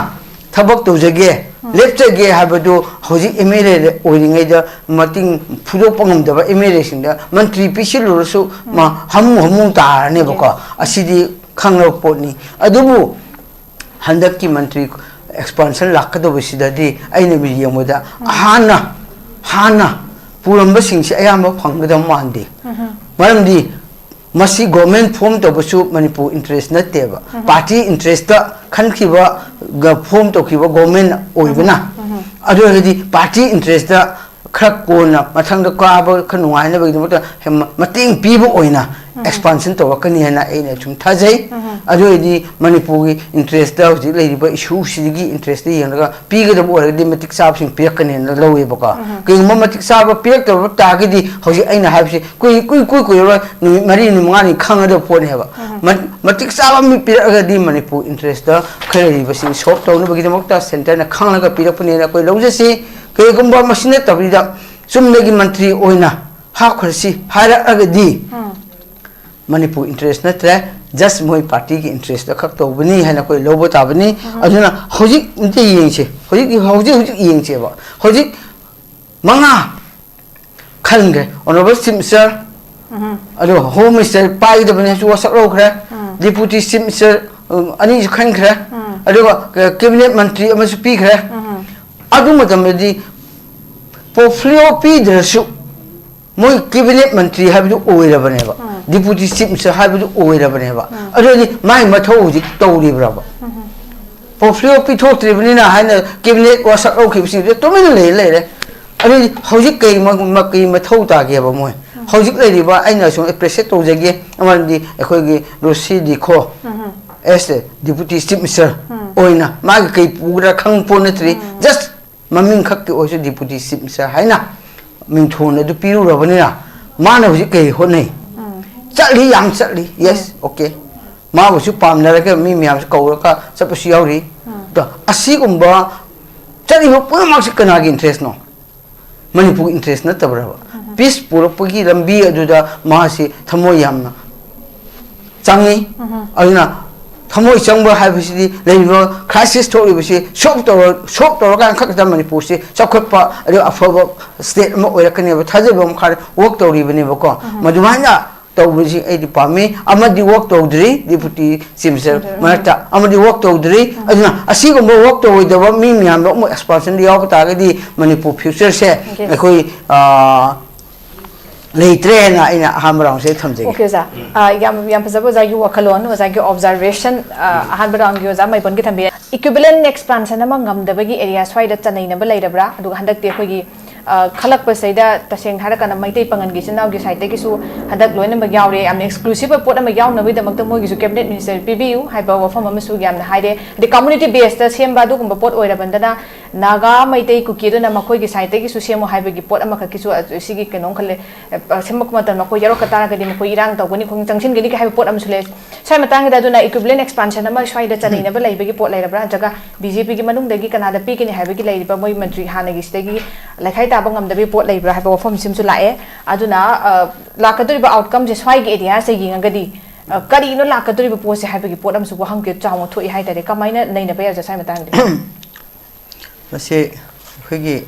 ꯊꯕꯛ ꯇꯧꯖꯒꯦ, ꯂꯦꯞꯆꯒꯦ ꯍꯥꯏꯕꯗꯨ ꯍꯧꯖꯤꯛ ꯑꯦꯝ ꯑꯦꯜ ꯑꯦ ꯑꯣꯏꯔꯤꯉꯩꯗ ꯃꯇꯤꯡ ꯐꯨꯗꯣꯛꯄ ꯉꯝꯗꯕ ꯑꯦꯝ ꯑꯦꯜ ꯑꯦꯁꯤꯡꯗ ꯃꯟꯇ꯭ꯔꯤ ꯄꯤꯁꯤꯜꯂꯨꯔꯁꯨ ꯃꯥ ꯍꯝꯃꯨ ꯍꯝꯃꯨ ꯇꯥꯔꯅꯦꯕꯀꯣ꯫ ꯑꯁꯤꯗꯤ ꯈꯪꯂꯕ ꯄꯣꯠꯅꯤ꯫ ꯑꯗꯨꯕꯨ ꯍꯟꯗꯛꯀꯤ ꯃꯟꯇ꯭ꯔꯤ ꯑꯦꯛꯁꯄꯥꯟꯁꯟ ꯂꯥꯛꯀꯗꯧꯕꯁꯤꯗꯗꯤ ꯑꯩꯅ ꯌꯦꯡꯕꯗ ꯍꯥꯟꯅ, ꯍꯥꯟꯅ ꯄꯨꯔꯝꯕꯁꯤꯡꯁꯦ ꯑꯌꯥꯝꯕ ꯐꯪꯒꯗꯕ ꯃꯥꯟꯗꯦ꯫ ꯃꯔꯝꯗꯤ ꯃꯁꯤ ꯒꯣꯔꯃꯦꯟ ꯐꯣꯝ ꯇꯧꯕꯁꯨ ꯃꯅꯤꯄꯨꯔ ꯏꯟꯇꯔꯦꯁ ꯅꯠꯇꯦꯕ, ꯄꯥꯔꯇꯤ ꯏꯟꯇꯔꯦꯁꯇ ꯈꯟꯈꯤꯕ, ꯐꯣꯝ ꯇꯧꯈꯤꯕ ꯒꯣꯔꯃꯦꯟ ꯑꯣꯏꯕꯅ꯫ ꯑꯗꯨ ꯑꯣꯏꯔꯒꯗꯤ ꯄꯥꯔꯇꯤ ꯏꯟꯇꯔꯦꯁꯇ ꯈꯔ ꯀꯣꯟꯅ ꯃꯊꯪꯗ ꯀꯥꯕ ꯈꯔ ꯅꯨꯡꯉꯥꯏꯅꯕꯒꯤꯗꯃꯛꯇ ꯃꯇꯦꯡ ꯄꯤꯕ ꯑꯣꯏꯅ ꯑꯦꯛꯁꯄꯥꯟꯁꯟ ꯇꯧꯔꯛꯀꯅꯤ ꯍꯥꯏꯅ ꯑꯩꯅ ꯁꯨꯝ ꯊꯥꯖꯩ꯫ ꯑꯗꯨ ꯑꯣꯏꯔꯗꯤ ꯃꯅꯤꯄꯨꯔꯒꯤ ꯏꯟꯇꯔꯦꯁꯇ, ꯍꯧꯖꯤꯛ ꯂꯩꯔꯤꯕ ꯏꯁꯨꯁꯤꯒꯤ ꯏꯟꯇꯔꯦꯁꯇ ꯌꯦꯡꯂꯒ ꯄꯤꯒꯗꯕ ꯑꯣꯏꯔꯒꯗꯤ ꯃꯇꯤꯛ ꯆꯥꯕꯁꯤꯡ ꯄꯤꯔꯛꯀꯅꯦꯅ ꯂꯧꯋꯦꯕꯀꯣ꯫ ꯀꯩꯒꯨꯝꯕ ꯃꯇꯤꯛ ꯆꯥꯕ ꯄꯤꯔꯛꯇꯕ ꯇꯥꯔꯒꯗꯤ ꯍꯧꯖꯤꯛ ꯑꯩꯅ ꯍꯥꯏꯕꯁꯤ ꯀꯨꯏ-, ꯀꯨꯏ-, ꯀꯨꯏ-, ꯀꯨꯏꯔꯔꯣꯏ, ꯅꯨꯃꯤꯠ ꯃꯔꯤꯅꯤ ꯃꯉꯥꯅꯤ ꯈꯪꯒꯗꯕ ꯄꯣꯠꯅꯦꯕ꯫ ꯃ-, ꯃꯇꯤꯛ ꯆꯥꯕ ꯃꯤ ꯄꯤꯔꯛꯑꯒꯗꯤ ꯃꯅꯤꯄꯨꯔ ꯏꯟꯇꯔꯦꯁꯇ ꯈꯔ ꯂꯩꯔꯤꯕꯁꯤꯡ ꯁꯣꯜꯕ ꯇꯧꯅꯕꯒꯤꯗꯃꯛꯇ ꯁꯦꯟꯇꯔꯅ ꯈꯪꯂꯒ ꯄꯤꯔꯛꯄꯅꯦꯅ ꯑꯩꯈꯣꯏ ꯂꯧꯖꯁꯤ꯫ ꯀꯔꯤꯒꯨꯝꯕ ꯃꯁꯤ ꯅꯠꯇꯕꯤꯗ ꯆꯨꯝꯅꯒꯤ ꯃꯟꯇ꯭ꯔꯤ ꯑꯣꯏꯅ ꯍꯥꯞꯈ꯭ꯔꯁꯤ ꯍꯥꯏꯔꯛꯑꯒꯗꯤ ꯃꯅꯤꯄꯨꯔ ꯏꯟꯇꯔꯦꯁ ꯅꯠꯇ꯭ꯔꯦ, ꯖꯁ ꯃꯣꯏ ꯄꯥꯔꯇꯤꯒꯤ ꯏꯟꯇꯔꯦꯁꯇ ꯈꯛ ꯇꯧꯕꯅꯤ ꯍꯥꯏꯅ ꯑꯩꯈꯣꯏ ꯂꯧꯕ ꯇꯥꯕꯅꯤ꯫ ꯑꯗꯨꯅ ꯍꯧꯖꯤꯛ ꯑꯝꯇ ꯌꯦꯡꯁꯤ, ꯍꯧꯖꯤꯛ, ꯍꯧꯖꯤꯛ, ꯍꯧꯖꯤꯛ ꯌꯦꯡꯁꯦꯕ꯫ ꯍꯧꯖꯤꯛ ꯃꯉꯥ ꯈꯟꯈ꯭ꯔꯦ꯫ ꯑꯣꯅꯔꯦꯕꯜ ꯆꯤꯐ ꯃꯤꯅꯤꯁꯇꯔ, ꯑꯗꯨꯒ ꯍꯣꯝ ꯃꯤꯅꯤꯁꯇꯔ ꯄꯥꯏꯒꯗꯕꯅꯤ ꯍꯥꯏꯁꯨ ꯋꯥꯁꯛ ꯂꯧꯈ꯭ꯔꯦ꯫ ꯗꯤꯄꯨꯇꯤ ꯆꯤꯐ ꯃꯤꯅꯤꯁꯇꯔ, ꯎꯝ, ꯑꯅꯤꯁꯨ ꯈꯟꯈ꯭ꯔꯦ꯫ ꯑꯗꯨꯒ ꯀꯦꯕꯤꯅꯦꯠ ꯃꯟꯇ꯭ꯔꯤ ꯑꯃꯁꯨ ꯄꯤꯈ꯭ꯔꯦ꯫ ꯑꯗꯨ ꯃꯇꯝꯗꯗꯤ ꯄꯣꯔꯠꯐꯣꯂꯤꯑꯣ ꯄꯤꯗ꯭ꯔꯁꯨ ꯃꯣꯏ ꯀꯦꯕꯤꯅꯦꯠ ꯃꯟꯇ꯭ꯔꯤ ꯍꯥꯏꯕꯗꯨ ꯑꯣꯏꯔꯕꯅꯦꯕ, ꯗꯤꯄꯨꯇꯤ ꯆꯤꯐ ꯃꯤꯅꯤꯁꯇꯔ ꯍꯥꯏꯕꯗꯨ ꯑꯣꯏꯔꯕꯅꯦꯕ꯫ ꯑꯗꯨꯗꯤ ꯃꯥꯒꯤ ꯃꯊꯧ ꯍꯧꯖꯤꯛ ꯇꯧꯔꯤꯕ꯭ꯔꯕ? ꯄꯣꯔꯠꯐꯣꯂꯤꯑꯣ ꯄꯤꯊꯣꯛꯇ꯭ꯔꯤꯕꯅꯤꯅ ꯍꯥꯏꯅ ꯀꯦꯕꯤꯅꯦꯠ ꯋꯥꯁꯛ ꯂꯧꯈꯤꯕꯁꯤꯡꯗꯨ ꯇꯨꯃꯤꯟꯅ ꯂꯩ ꯂꯩꯔꯦ꯫ ꯑꯗꯨꯗꯤ ꯍꯧꯖꯤꯛ ꯀꯩ ꯃ-, ꯃ-, ꯀꯩ ꯃꯊꯧ ꯇꯥꯒꯦꯕ ꯃꯣꯏ? ꯍꯧꯖꯤꯛ ꯂꯩꯔꯤꯕ, ꯑꯩꯅ ꯁꯨꯝ ꯑꯦꯄ꯭ꯔꯤꯁꯤꯌꯦꯠ ꯇꯧꯖꯒꯦ, ꯑꯃꯗꯤ ꯑꯩꯈꯣꯏꯒꯤ ꯔꯣꯁꯤ ꯗꯤꯈꯣ, ꯑꯦꯁ ꯗꯤꯄꯨꯇꯤ ꯆꯤꯐ ꯃꯤꯅꯤꯁꯇꯔ ꯑꯣꯏꯅ ꯃꯥꯒꯤ ꯀꯩ ꯄꯨꯒꯗ꯭ꯔꯥ ꯈꯪ ꯄꯣꯠ ꯅꯠꯇ꯭ꯔꯤ꯫ ꯖꯁ ꯃꯃꯤꯡ ꯈꯛꯀꯤ ꯑꯣꯏꯔꯁꯨ ꯗꯤꯄꯨꯇꯤ ꯆꯤꯐ ꯃꯤꯅꯤꯁꯇꯔ ꯍꯥꯏꯅ ꯃꯤꯡꯊꯣꯟ ꯑꯗꯨ ꯄꯤꯔꯨꯔꯕꯅꯤꯅ ꯃꯥꯅ ꯍꯧꯖꯤꯛ ꯀꯩ ꯍꯣꯠꯅꯩ? ꯆꯠꯂꯤ, ꯌꯥꯝ ꯆꯠꯂꯤ꯫ Yes, okay. ꯃꯥꯕꯨꯁꯨ ꯄꯥꯝꯅꯔꯒ ꯃꯤ ꯃꯌꯥꯝꯁꯨ ꯀꯧꯔꯒ ꯆꯠꯄꯁꯨ ꯌꯥꯎꯔꯤ꯫ ꯑꯗꯣ ꯑꯁꯤꯒꯨꯝꯕ ꯆꯠꯂꯤꯕ ꯄꯨꯝꯅꯃꯛꯁꯤ ꯀꯅꯥꯒꯤ ꯏꯟꯇꯔꯦꯁꯅꯣ? ꯃꯅꯤꯄꯨꯔꯒꯤ interest ꯅꯠꯇꯕ꯭ꯔꯕ? Peace ꯄꯨꯔꯛꯄꯒꯤ ꯂꯝꯕꯤ ꯑꯗꯨꯗ ꯃꯥꯁꯤ ꯊꯃꯣꯏ ꯌꯥꯝꯅ ꯆꯪꯉꯤ꯫ ꯑꯗꯨꯅ ꯊꯃꯣꯏ ꯆꯪꯕ ꯍꯥꯏꯕꯁꯤꯗꯤ ꯂꯩꯔꯤꯕ crisis ꯊꯣꯛꯂꯤꯕꯁꯤ solve ꯇꯧꯔ solve ꯇꯧꯔꯀꯥꯟꯗ ꯈꯛꯇ ꯃꯅꯤꯄꯨꯔꯁꯤ ꯆꯥꯎꯈꯠꯄ ꯑꯗꯨꯒ ꯑꯐꯕ state ꯑꯃ ꯑꯣꯏꯔꯛꯀꯅꯦꯕ ꯊꯥꯖꯕ ꯑꯃ ꯈꯔ work ꯇꯧꯔꯤꯕꯅꯦꯕꯀꯣ꯫ ꯃꯗꯨꯃꯥꯏꯅ ꯇꯧꯕꯁꯤ ꯑꯩꯗꯤ ꯄꯥꯝꯃꯤ꯫ ꯑꯃꯗꯤ work ꯇꯧꯗ꯭ꯔꯤ, deputy chief minister ꯃꯔꯛꯇ ꯑꯃꯗꯤ work ꯇꯧꯗ꯭ꯔꯤ꯫ ꯑꯗꯨꯅ ꯑꯁꯤꯒꯨꯝꯕ work ꯇꯧꯔꯣꯏꯗꯕ ꯃꯤ ꯃꯌꯥꯝꯗꯣ ꯑꯃꯨꯛ expansionꯗ ꯌꯥꯎꯕ ꯇꯥꯔꯒꯗꯤ ꯃꯅꯤꯄꯨꯔ futureꯁꯦ ꯑꯩꯈꯣꯏ, ꯑ, ꯂꯩꯇ꯭ꯔꯦ ꯍꯥꯏꯅ ꯑꯩꯅ ꯑꯍꯥꯟꯕ roundꯁꯦ ꯊꯝꯖꯒꯦ꯫ Okay, ꯑꯣꯖꯥ꯫ ꯑ, ꯌꯥꯝ, ꯌꯥꯝ ꯐꯖꯕ ꯑꯣꯖꯥꯒꯤ ꯋꯥꯈꯜꯂꯣꯟ, ꯑꯣꯖꯥꯒꯤ observation, ꯑ, ꯑꯍꯥꯟꯕ roundꯒꯤ ꯑꯣꯖꯥ ꯃꯥꯏꯕꯝꯒꯤ ꯊꯝꯕꯤꯔꯦ꯫ Equivalent expansion ꯑꯃ ꯉꯝꯗꯕꯒꯤ area ꯁ꯭ꯋꯥꯏꯗ ꯆꯅꯩꯅꯕ ꯂꯩꯔꯕ꯭ꯔꯥ? ꯑꯗꯨꯒ ꯍꯟꯗꯛꯇꯤ ꯑꯩꯈꯣꯏꯒꯤ, ꯑ, ꯈꯜꯂꯛꯄꯁꯤꯗꯩꯗ ꯇꯁꯦꯡꯅ ꯍꯥꯏꯔꯀꯥꯟꯗ ꯃꯩꯇꯩ ꯄꯥꯉꯜꯒꯤ ꯏꯆꯤꯟ ꯏꯅꯥꯎꯒꯤ sideꯇꯒꯤꯁꯨ ꯍꯟꯗꯛ ꯂꯣꯏꯅꯃꯛ ꯌꯥꯎꯔꯦ꯫ ꯌꯥꯝꯅ exclusive ꯑꯣꯏꯕ ꯄꯣꯠ ꯑꯃ ꯌꯥꯎꯅꯕꯒꯤꯗꯃꯛꯇ ꯃꯣꯏꯒꯤꯁꯨ cabinet minister ꯄꯤꯕꯤꯌꯨ ꯍꯥꯏꯕ ꯋꯥꯐꯝ ꯑꯃꯁꯨ ꯌꯥꯝꯅ ꯍꯥꯏꯔꯦ꯫ ꯑꯗꯩ community baseꯇ ꯁꯦꯝꯕ ꯑꯗꯨꯒꯨꯝꯕ ꯄꯣꯠ ꯑꯣꯏꯔꯕꯅꯤꯅ ꯅꯥꯒꯥ, ꯃꯩꯇꯩ, ꯀꯨꯀꯤ ꯑꯗꯨꯅ ꯃꯈꯣꯏꯒꯤ sideꯇꯒꯤꯁꯨ ꯁꯦꯝꯃꯨ ꯍꯥꯏꯕꯒꯤ ꯄꯣꯠ ꯑꯃꯈꯛꯀꯤꯁꯨ, ꯑ, ꯁꯤꯒꯤ ꯀꯩꯅꯣꯝ ꯈꯜꯂꯦ꯫ ꯑ, ꯁꯦꯝꯃꯛꯄ ꯃꯇꯝꯗ ꯃꯈꯣꯏ ꯌꯥꯎꯔꯛꯄ ꯇꯥꯔꯒꯗꯤ ꯃꯈꯣꯏ ꯏꯔꯥꯡ ꯇꯧꯒꯅꯤ, ꯈꯣꯡ ꯆꯪꯁꯤꯟꯒꯅꯤ ꯍꯥꯏꯕ ꯄꯣꯠ ꯑꯃꯁꯨ ꯂꯩ꯫ ꯁ꯭ꯋꯥꯏ ꯃꯇꯥꯡꯁꯤꯗ ꯑꯗꯨꯅ equivalent expansion ꯑꯃ ꯁ꯭ꯋꯥꯏꯗ ꯆꯅꯩꯅꯕ ꯂꯩꯕꯒꯤ ꯄꯣꯠ ꯂꯩꯔꯕ꯭ꯔꯥ? ꯅꯠꯇ꯭ꯔꯒ BJPꯒꯤ ꯃꯅꯨꯡꯗꯒꯤ ꯀꯅꯥꯗ ꯄꯤꯒꯅꯤ ꯍꯥꯏꯕꯒꯤ ꯂꯩꯔꯤꯕ ꯃꯣꯏ ꯃꯟꯇ꯭ꯔꯤ ꯍꯥꯟꯅꯒꯤ ꯁꯤꯗꯒꯤ ꯂꯩꯈꯥꯏ ꯇꯥꯕ ꯉꯝꯗꯕꯒꯤ ꯄꯣꯠ ꯂꯩꯕ꯭ꯔꯥ ꯍꯥꯏꯕ ꯋꯥꯐꯝꯁꯤꯃꯁꯨ ꯂꯥꯛꯑꯦ꯫ ꯑꯗꯨꯅ, ꯑ, ꯂꯥꯛꯀꯗꯧꯔꯤꯕ outcomeꯁꯦ ꯁ꯭ꯋꯥꯏꯒꯤ areaꯁꯦ ꯌꯦꯡꯉꯒꯗꯤ, ꯑ, ꯀꯔꯤꯅꯣ ꯂꯥꯛꯀꯗꯧꯔꯤꯕ ꯄꯣꯠꯁꯦ ꯍꯥꯏꯕꯒꯤ ꯄꯣꯠ ꯑꯃꯁꯨ ꯋꯥꯍꯪ ꯆꯥꯎꯅ ꯊꯣꯛꯏ ꯍꯥꯏꯇꯥꯔꯦ꯫ ꯀꯃꯥꯏꯅ ꯅꯩꯅꯕ ꯌꯥꯏ ꯑꯣꯖꯥ ꯁ꯭ꯋꯥꯏ ꯃꯇꯥꯡꯗ? ꯃꯁꯤ ꯑꯩꯈꯣꯏꯒꯤ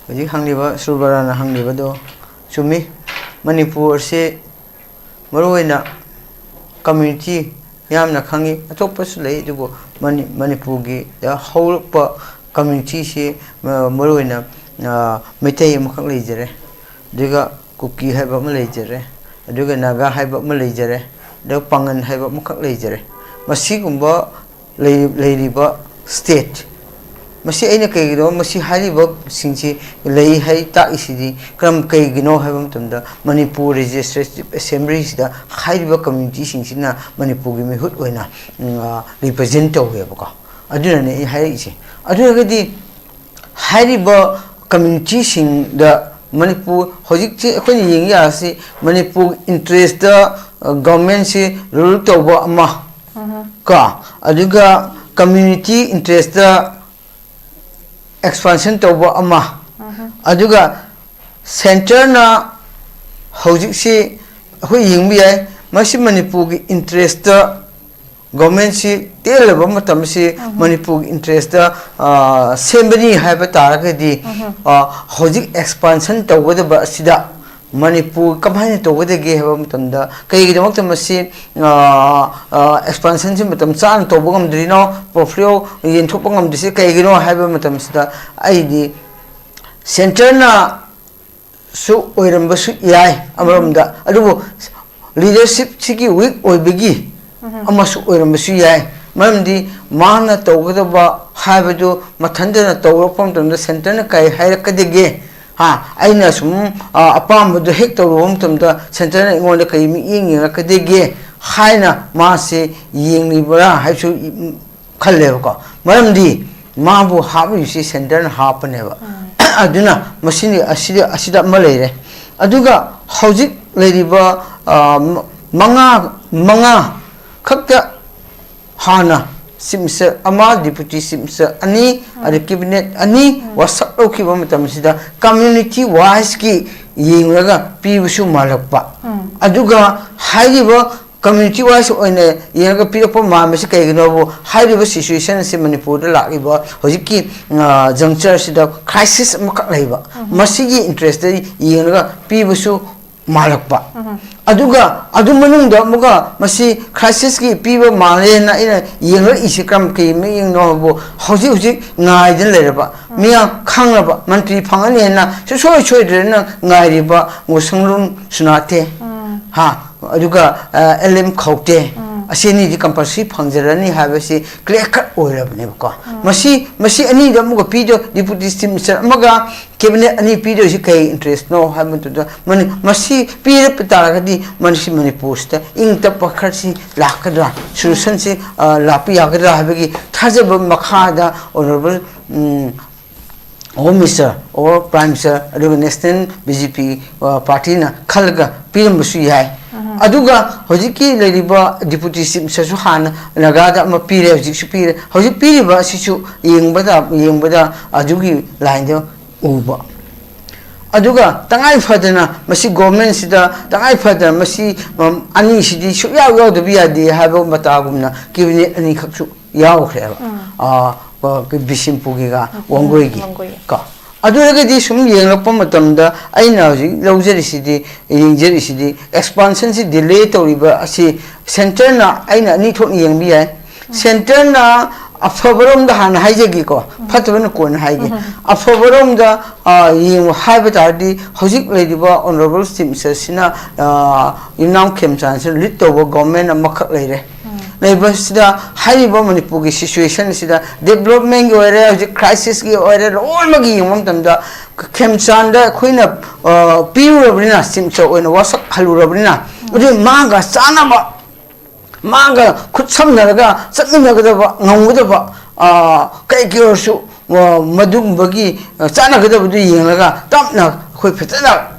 ꯍꯧꯖꯤꯛ ꯍꯪꯂꯤꯕ ꯁꯨꯔꯕꯔꯥꯅ ꯍꯪꯂꯤꯕꯗꯣ ꯆꯨꯝꯃꯤ꯫ ꯃꯅꯤꯄꯨꯔ ꯑꯁꯤ ꯃꯔꯨꯑꯣꯏꯅ community ꯌꯥꯝꯅ ꯈꯪꯉꯤ, ꯑꯇꯣꯞꯄꯁꯨ ꯂꯩ, ꯑꯗꯨꯕꯨ ꯃꯅꯤ-, ꯃꯅꯤꯄꯨꯔꯒꯤꯗ ꯍꯧꯔꯛꯄ communityꯁꯤ, ꯑ, ꯃꯔꯨꯑꯣꯏꯅ, ꯑ, ꯃꯩꯇꯩ ꯑꯃꯈꯛ ꯂꯩꯖꯔꯦ, ꯑꯗꯨꯒ ꯀꯨꯀꯤ ꯍꯥꯏꯕ ꯑꯃ ꯂꯩꯖꯔꯦ, ꯑꯗꯨꯒ ꯅꯥꯒꯥ ꯍꯥꯏꯕ ꯑꯃ ꯂꯩꯖꯔꯦ, ꯑꯗꯨꯒ ꯄꯥꯉꯟ ꯍꯥꯏꯕ ꯑꯃꯈꯛ ꯂꯩꯖꯔꯦ꯫ ꯃꯁꯤꯒꯨꯝꯕ ꯂꯩ-, ꯂꯩꯔꯤꯕ state, ꯃꯁꯤ ꯑꯩꯅ ꯀꯩꯒꯤꯅꯣ ꯃꯁꯤ ꯍꯥꯏꯔꯤꯕꯁꯤꯡꯁꯤ ꯂꯩ ꯍꯥꯏ ꯇꯥꯛꯏꯁꯤꯗꯤ ꯀꯔꯝ, ꯀꯩꯒꯤꯅꯣ ꯍꯥꯏꯕ ꯃꯇꯝꯗ ꯃꯅꯤꯄꯨꯔ Legislative Assemblyꯁꯤꯗ ꯍꯥꯏꯔꯤꯕ communityꯁꯤꯡꯁꯤꯅ ꯃꯅꯤꯄꯨꯔꯒꯤ ꯃꯤꯍꯨꯠ ꯑꯣꯏꯅ, ꯎꯝ, ꯑ, represent ꯇꯧꯋꯦꯕꯀꯣ꯫ ꯑꯗꯨꯅꯅꯦ ꯑꯩ ꯍꯥꯏꯔꯛꯏꯁꯦ꯫ ꯑꯗꯨ ꯑꯣꯏꯔꯒꯗꯤ ꯍꯥꯏꯔꯤꯕ communityꯁꯤꯡꯗ ꯃꯅꯤꯄꯨꯔ ꯍꯧꯖꯤꯛꯁꯤ ꯑꯩꯈꯣꯏꯅ ꯌꯦꯡ ꯌꯥꯔꯁꯤ ꯃꯅꯤꯄꯨꯔ interestꯇ, ꯑ, governmentꯁꯤ rule ꯇꯧꯕ ꯑꯃ, ꯀꯣ, ꯑꯗꯨꯒ community interestꯇ expansion ꯇꯧꯕ ꯑꯃ, ꯑꯗꯨꯒ ꯁꯦꯟꯇꯔꯅ ꯍꯧꯖꯤꯛꯁꯤ ꯑꯩꯈꯣꯏ ꯌꯦꯡꯕ ꯌꯥꯏ, ꯃꯁꯤ ꯃꯅꯤꯄꯨꯔꯒꯤ ꯏꯟꯇꯔꯦꯁꯇ ꯒꯣꯔꯃꯦꯟꯁꯤ ꯇꯦꯜꯂꯕ ꯃꯇꯝꯁꯤ ꯃꯅꯤꯄꯨꯔꯒꯤ ꯏꯟꯇꯔꯦꯁꯇ ꯁꯦꯝꯕꯅꯤ ꯍꯥꯏꯕ ꯇꯥꯔꯒꯗꯤ, ꯍꯧꯖꯤꯛ ꯑꯦꯛꯁꯄꯥꯟꯁꯟ ꯇꯧꯒꯗꯕ ꯑꯁꯤꯗ ꯃꯅꯤꯄꯨꯔ ꯀꯃꯥꯏꯅ ꯇꯧꯒꯗꯒꯦ ꯍꯥꯏꯕ ꯃꯇꯝꯗ, ꯀꯩꯒꯤꯗꯃꯛꯇ ꯃꯁꯤ ꯑꯦꯛꯁꯄꯥꯟꯁꯟꯁꯤ ꯃꯇꯝ ꯆꯥꯅ ꯇꯧꯕ ꯉꯝꯗ꯭ꯔꯤꯅꯣ, ꯄꯣꯔꯠꯐꯣꯂꯤꯑꯣ ꯌꯦꯟꯊꯣꯛꯄ ꯉꯝꯗ꯭ꯔꯤꯁꯤ ꯀꯩꯒꯤꯅꯣ ꯍꯥꯏꯕ ꯃꯇꯝꯁꯤꯗ, ꯑꯩꯗꯤ ꯁꯦꯟꯇꯔꯅꯁꯨ ꯑꯣꯏꯔꯝꯕꯁꯨ ꯌꯥꯏ ꯑꯃꯔꯣꯝꯗ, ꯑꯗꯨꯕꯨ ꯂꯤꯗꯔꯁꯤꯞꯁꯤꯒꯤ ꯋꯤꯛ ꯑꯣꯏꯕꯒꯤ ꯑꯃꯁꯨ ꯑꯣꯏꯔꯝꯕꯁꯨ ꯌꯥꯏ꯫ ꯃꯔꯝꯗꯤ ꯃꯥꯅ ꯇꯧꯒꯗꯕ ꯍꯥꯏꯕꯗꯨ ꯃꯊꯟꯇꯅ ꯇꯧꯔꯛꯄ ꯃꯇꯝꯗ ꯁꯦꯟꯇꯔꯅ ꯀꯔꯤ ꯍꯥꯏꯔꯛꯀꯗꯒꯦ? ꯍꯥ, ꯑꯩꯅ ꯁꯨꯝ ꯑꯄꯥꯝꯕꯗꯣ ꯍꯦꯛ ꯇꯧꯔꯨꯕ ꯃꯇꯝꯗ ꯁꯦꯟꯇꯔꯅ ꯑꯩꯉꯣꯟꯗ ꯀꯔꯤ ꯃꯤꯠꯌꯦꯡ ꯌꯦꯡꯉꯛꯀꯗꯒꯦ ꯍꯥꯏꯅ ꯃꯥꯁꯦ ꯌꯦꯡꯂꯤꯕ꯭ꯔꯥ ꯍꯥꯏꯕꯁꯨ ꯈꯜꯂꯦꯕꯀꯣ꯫ ꯃꯔꯝꯗꯤ ꯃꯥꯕꯨ ꯍꯥꯞꯂꯤꯕꯁꯤ ꯁꯦꯟꯇꯔꯅ ꯍꯥꯞꯄꯅꯦꯕ꯫ ꯑꯗꯨꯅ ꯃꯁꯤꯅꯤ, ꯑꯁꯤꯗ, ꯑꯁꯤꯗ ꯑꯃ ꯂꯩꯔꯦ꯫ ꯑꯗꯨꯒ ꯍꯧꯖꯤꯛ ꯂꯩꯔꯤꯕ ꯃꯉꯥ, ꯃꯉꯥ ꯈꯛꯇ, ꯍꯥꯟꯅ ꯆꯤꯐ ꯃꯤꯅꯤꯁꯇꯔ ꯑꯃ, ꯗꯤꯄꯨꯇꯤ ꯆꯤꯐ ꯃꯤꯅꯤꯁꯇꯔ ꯑꯅꯤ, ꯑꯗ ꯀꯦꯕꯤꯅꯦꯠ ꯑꯅꯤ ꯋꯥꯁꯛ ꯂꯧꯈꯤꯕ ꯃꯇꯝꯁꯤꯗ ꯀꯝꯃ꯭ꯌꯨꯅꯤꯇꯤ ꯋꯥꯏꯁꯀꯤ ꯌꯦꯡꯂꯒ ꯄꯤꯕꯁꯨ ꯃꯥꯜꯂꯛꯄ꯫ ꯑꯗꯨꯒ ꯍꯥꯏꯔꯤꯕ ꯀꯝꯃ꯭ꯌꯨꯅꯤꯇꯤ ꯋꯥꯏꯁ ꯑꯣꯏꯅ ꯌꯦꯡꯉꯒ ꯄꯤꯔꯛꯄ ꯃꯥꯟꯕꯁꯤ ꯀꯩꯒꯤꯅꯣꯕꯨ, ꯍꯥꯏꯔꯤꯕ ꯁꯤꯆꯨꯋꯦꯁꯟ ꯑꯁꯤ ꯃꯅꯤꯄꯨꯔꯗ ꯂꯥꯛꯂꯤꯕ ꯍꯧꯖꯤꯛꯀꯤ ꯖꯪꯆꯔꯁꯤꯗ ꯀ꯭ꯔꯥꯏꯁꯤꯁ ꯑꯃꯈꯛ ꯂꯩꯕ, ꯃꯁꯤꯒꯤ ꯏꯟꯇꯔꯦꯁꯇ ꯌꯦꯡꯂꯒ ꯄꯤꯕꯁꯨ ꯃꯥꯜꯂꯛꯄ꯫ ꯑꯗꯨꯒ ꯑꯗꯨ ꯃꯅꯨꯡꯗ ꯑꯃꯨꯛꯀ ꯃꯁꯤ ꯀ꯭ꯔꯥꯏꯁꯤꯁꯀꯤ ꯄꯤꯕ ꯃꯥꯜꯂꯦꯅ ꯑꯩꯅ ꯌꯦꯡꯂꯛꯏꯁꯤ ꯀꯔꯝ ꯀꯩ ꯃꯤꯠꯌꯦꯡꯅꯣ ꯍꯥꯏꯕꯨ, ꯍꯧꯖꯤꯛ ꯍꯧꯖꯤꯛ ꯉꯥꯏꯗꯅ ꯂꯩꯔꯕ, ꯃꯤꯌꯥꯝ ꯈꯪꯂꯕ, ꯃꯟꯇ꯭ꯔꯤ ꯐꯪꯒꯅꯤ ꯍꯥꯏꯅ ꯁꯨꯡꯁꯣꯏ ꯁꯣꯏꯗ꯭ꯔꯦꯅ ꯉꯥꯏꯔꯤꯕ ꯉꯣꯁꯪꯂꯨꯟ ꯁꯨꯅꯥꯊꯦ, ꯍꯥ, ꯑꯗꯨꯒ ꯑꯦꯜ ꯑꯦꯝ ꯈꯧꯇꯦ, ꯑꯁꯤ ꯑꯅꯤꯗꯤ ꯀꯝꯄꯜꯁꯔꯤ ꯐꯪꯖꯔꯅꯤ ꯍꯥꯏꯕꯁꯤ ꯀ꯭ꯂꯤꯌꯔ ꯀꯠ ꯑꯣꯏꯔꯕꯅꯦꯕꯀꯣ꯫ ꯃꯁꯤ, ꯃꯁꯤ ꯑꯅꯤꯗ ꯑꯃꯨꯛꯀ ꯄꯤꯗꯣ, ꯗꯤꯄꯨꯇꯤ ꯆꯤꯐ ꯃꯤꯅꯤꯁꯇꯔ ꯑꯃꯒ ꯀꯦꯕꯤꯅꯦꯠ ꯑꯅꯤ ꯄꯤꯗꯣꯏꯁꯤ ꯀꯩ ꯏꯟꯇꯔꯦꯁꯅꯣ ꯍꯥꯏꯕ ꯃꯇꯝꯗ, ꯃꯅꯤ-, ꯃꯁꯤ ꯄꯤꯔꯛꯄ ꯇꯥꯔꯒꯗꯤ ꯃꯁꯤ ꯃꯅꯤꯄꯨꯔꯁꯤꯗ ꯏꯪ ꯇꯞꯄ ꯈꯔꯁꯤ ꯂꯥꯛꯀꯗ꯭ꯔꯥ, ꯁꯣꯂꯨꯁꯟꯁꯤ ꯂꯥꯛꯄ ꯌꯥꯒꯗ꯭ꯔꯥ ꯍꯥꯏꯕꯒꯤ ꯊꯥꯖꯕ ꯃꯈꯥꯗ honourable home minister or prime minister ꯑꯗꯨꯒ ꯅꯦꯁꯅꯦꯜ ꯕꯤ ꯖꯦ ꯄꯤ ꯄꯥꯔꯇꯤꯅ ꯈꯜꯂꯒ ꯄꯤꯔꯝꯕꯁꯨ ꯌꯥꯏ꯫ ꯑꯗꯨꯒ ꯍꯧꯖꯤꯛꯀꯤ ꯂꯩꯔꯤꯕ ꯗꯤꯄꯨꯇꯤ ꯆꯤꯐ ꯃꯤꯅꯤꯁꯇꯔꯁꯨ ꯍꯥꯟꯅ ꯅꯥꯒꯥꯗ ꯑꯃ ꯄꯤꯔꯦ, ꯍꯧꯖꯤꯛꯁꯨ ꯄꯤꯔꯦ꯫ ꯍꯧꯖꯤꯛ ꯄꯤꯔꯤꯕ ꯑꯁꯤꯁꯨ ꯌꯦꯡꯕꯗ, ꯌꯦꯡꯕꯗ ꯑꯗꯨꯒꯤ ꯂꯥꯏꯟꯗ ꯎꯕ꯫ ꯑꯗꯨꯒ ꯇꯉꯥꯏ ꯐꯗꯅ ꯃꯁꯤ ꯒꯣꯔꯃꯦꯟꯁꯤꯗ ꯇꯉꯥꯏ ꯐꯗꯅ ꯃꯁꯤ, ꯎꯝ, ꯑꯅꯤꯁꯤꯗꯤ ꯁꯨꯛꯌꯥꯎ ꯌꯥꯎꯗꯕ ꯌꯥꯗꯦ ꯍꯥꯏꯕ ꯃꯇꯥꯒꯨꯝꯅ ꯀꯦꯕꯤꯅꯦꯠ ꯑꯅꯤꯈꯛꯁꯨ ꯌꯥꯎꯈ꯭ꯔꯦꯕ꯫ ꯎꯝ꯫ ꯑ, ꯑ, ꯕꯤꯁꯦꯝꯄꯨꯔꯒꯤꯒ ꯎꯝ, ꯋꯥꯡꯒꯣꯏꯒꯤ꯫ ꯋꯥꯡꯒꯣꯏꯒꯤ꯫ ꯀꯣ꯫ ꯑꯗꯨ ꯑꯣꯏꯔꯒꯗꯤ ꯁꯨꯝ ꯌꯦꯡꯂꯛꯄ ꯃꯇꯝꯗ ꯑꯩꯅ ꯍꯧꯖꯤꯛ ꯂꯧꯖꯔꯤꯁꯤꯗꯤ, ꯌꯦꯡꯖꯔꯤꯁꯤꯗꯤ ꯑꯦꯛꯁꯄꯥꯟꯁꯟꯁꯤ ꯗꯤꯂꯦ ꯇꯧꯔꯤꯕ ꯑꯁꯤ ꯁꯦꯟꯇꯔꯅ, ꯑꯩꯅ ꯑꯅꯤ ꯊꯣꯛꯅ ꯌꯦꯡꯕ ꯌꯥꯏ꯫ ꯁꯦꯟꯇꯔꯅ ꯑꯐꯕꯔꯣꯝꯗ ꯍꯥꯟꯅ ꯍꯥꯏꯖꯒꯦꯀꯣ, ꯐꯠꯇꯕꯅ ꯀꯣꯟꯅ ꯍꯥꯏꯒꯦ꯫ ꯎꯝ꯫ ꯑꯐꯕꯔꯣꯝꯗ, ꯑ, ꯌꯦꯡꯉꯨ ꯍꯥꯏꯕ ꯇꯥꯔꯗꯤ, ꯍꯧꯖꯤꯛ ꯂꯩꯔꯤꯕ ꯑꯣꯅꯔꯦꯕꯜ ꯆꯤꯐ ꯃꯤꯅꯤꯁꯇꯔꯁꯤꯅ, ꯑ, ꯌꯨꯝꯅꯥꯝ ꯈꯦꯝꯆꯥꯟꯁꯤꯅ ꯂꯤꯗ ꯇꯧꯕ ꯒꯣꯔꯃꯦꯟ ꯑꯃꯈꯛ ꯂꯩꯔꯦ꯫ ꯎꯝ꯫ ꯂꯩꯕꯁꯤꯗ ꯍꯥꯏꯔꯤꯕ ꯃꯅꯤꯄꯨꯔꯒꯤ ꯁꯤꯆꯨꯋꯦꯁꯟ ꯑꯁꯤꯗ, ꯗꯦꯕꯂꯞꯃꯦꯟꯒꯤ ꯑꯣꯏꯔꯦ, ꯍꯧꯖꯤꯛ ꯀ꯭ꯔꯥꯏꯁꯤꯁꯀꯤ ꯑꯣꯏꯔꯦ, ꯂꯣꯏꯅꯃꯛ ꯌꯦꯡꯕ ꯃꯇꯝꯗ ꯈꯦꯝꯆꯥꯟꯗ ꯑꯩꯈꯣꯏꯅ, ꯑ, ꯄꯤꯔꯨꯔꯕꯅꯤꯅ, ꯆꯤꯐ ꯃꯤꯅꯤꯁꯇꯔ ꯑꯣꯏꯅ ꯋꯥꯁꯛꯍꯜꯂꯨꯔꯕꯅꯤꯅ, ꯎꯝ꯫ ꯑꯗꯨ ꯃꯥꯒ ꯆꯥꯟꯅꯕ, ꯃꯥꯒ ꯈꯨꯠꯁꯝꯅꯔꯒ ꯆꯠꯃꯤꯟꯅꯒꯗꯕ, ꯉꯝꯒꯗꯕ, ꯑ, ꯀꯩ ꯀꯩ ꯑꯣꯏꯔꯁꯨ, ꯑ, ꯃꯗꯨꯒꯨꯝꯕꯒꯤ, ꯑ, ꯆꯥꯟꯅꯒꯗꯕꯗꯨ ꯌꯦꯡꯂꯒ ꯇꯞꯅ ꯑꯩꯈꯣꯏ ꯐꯖꯅ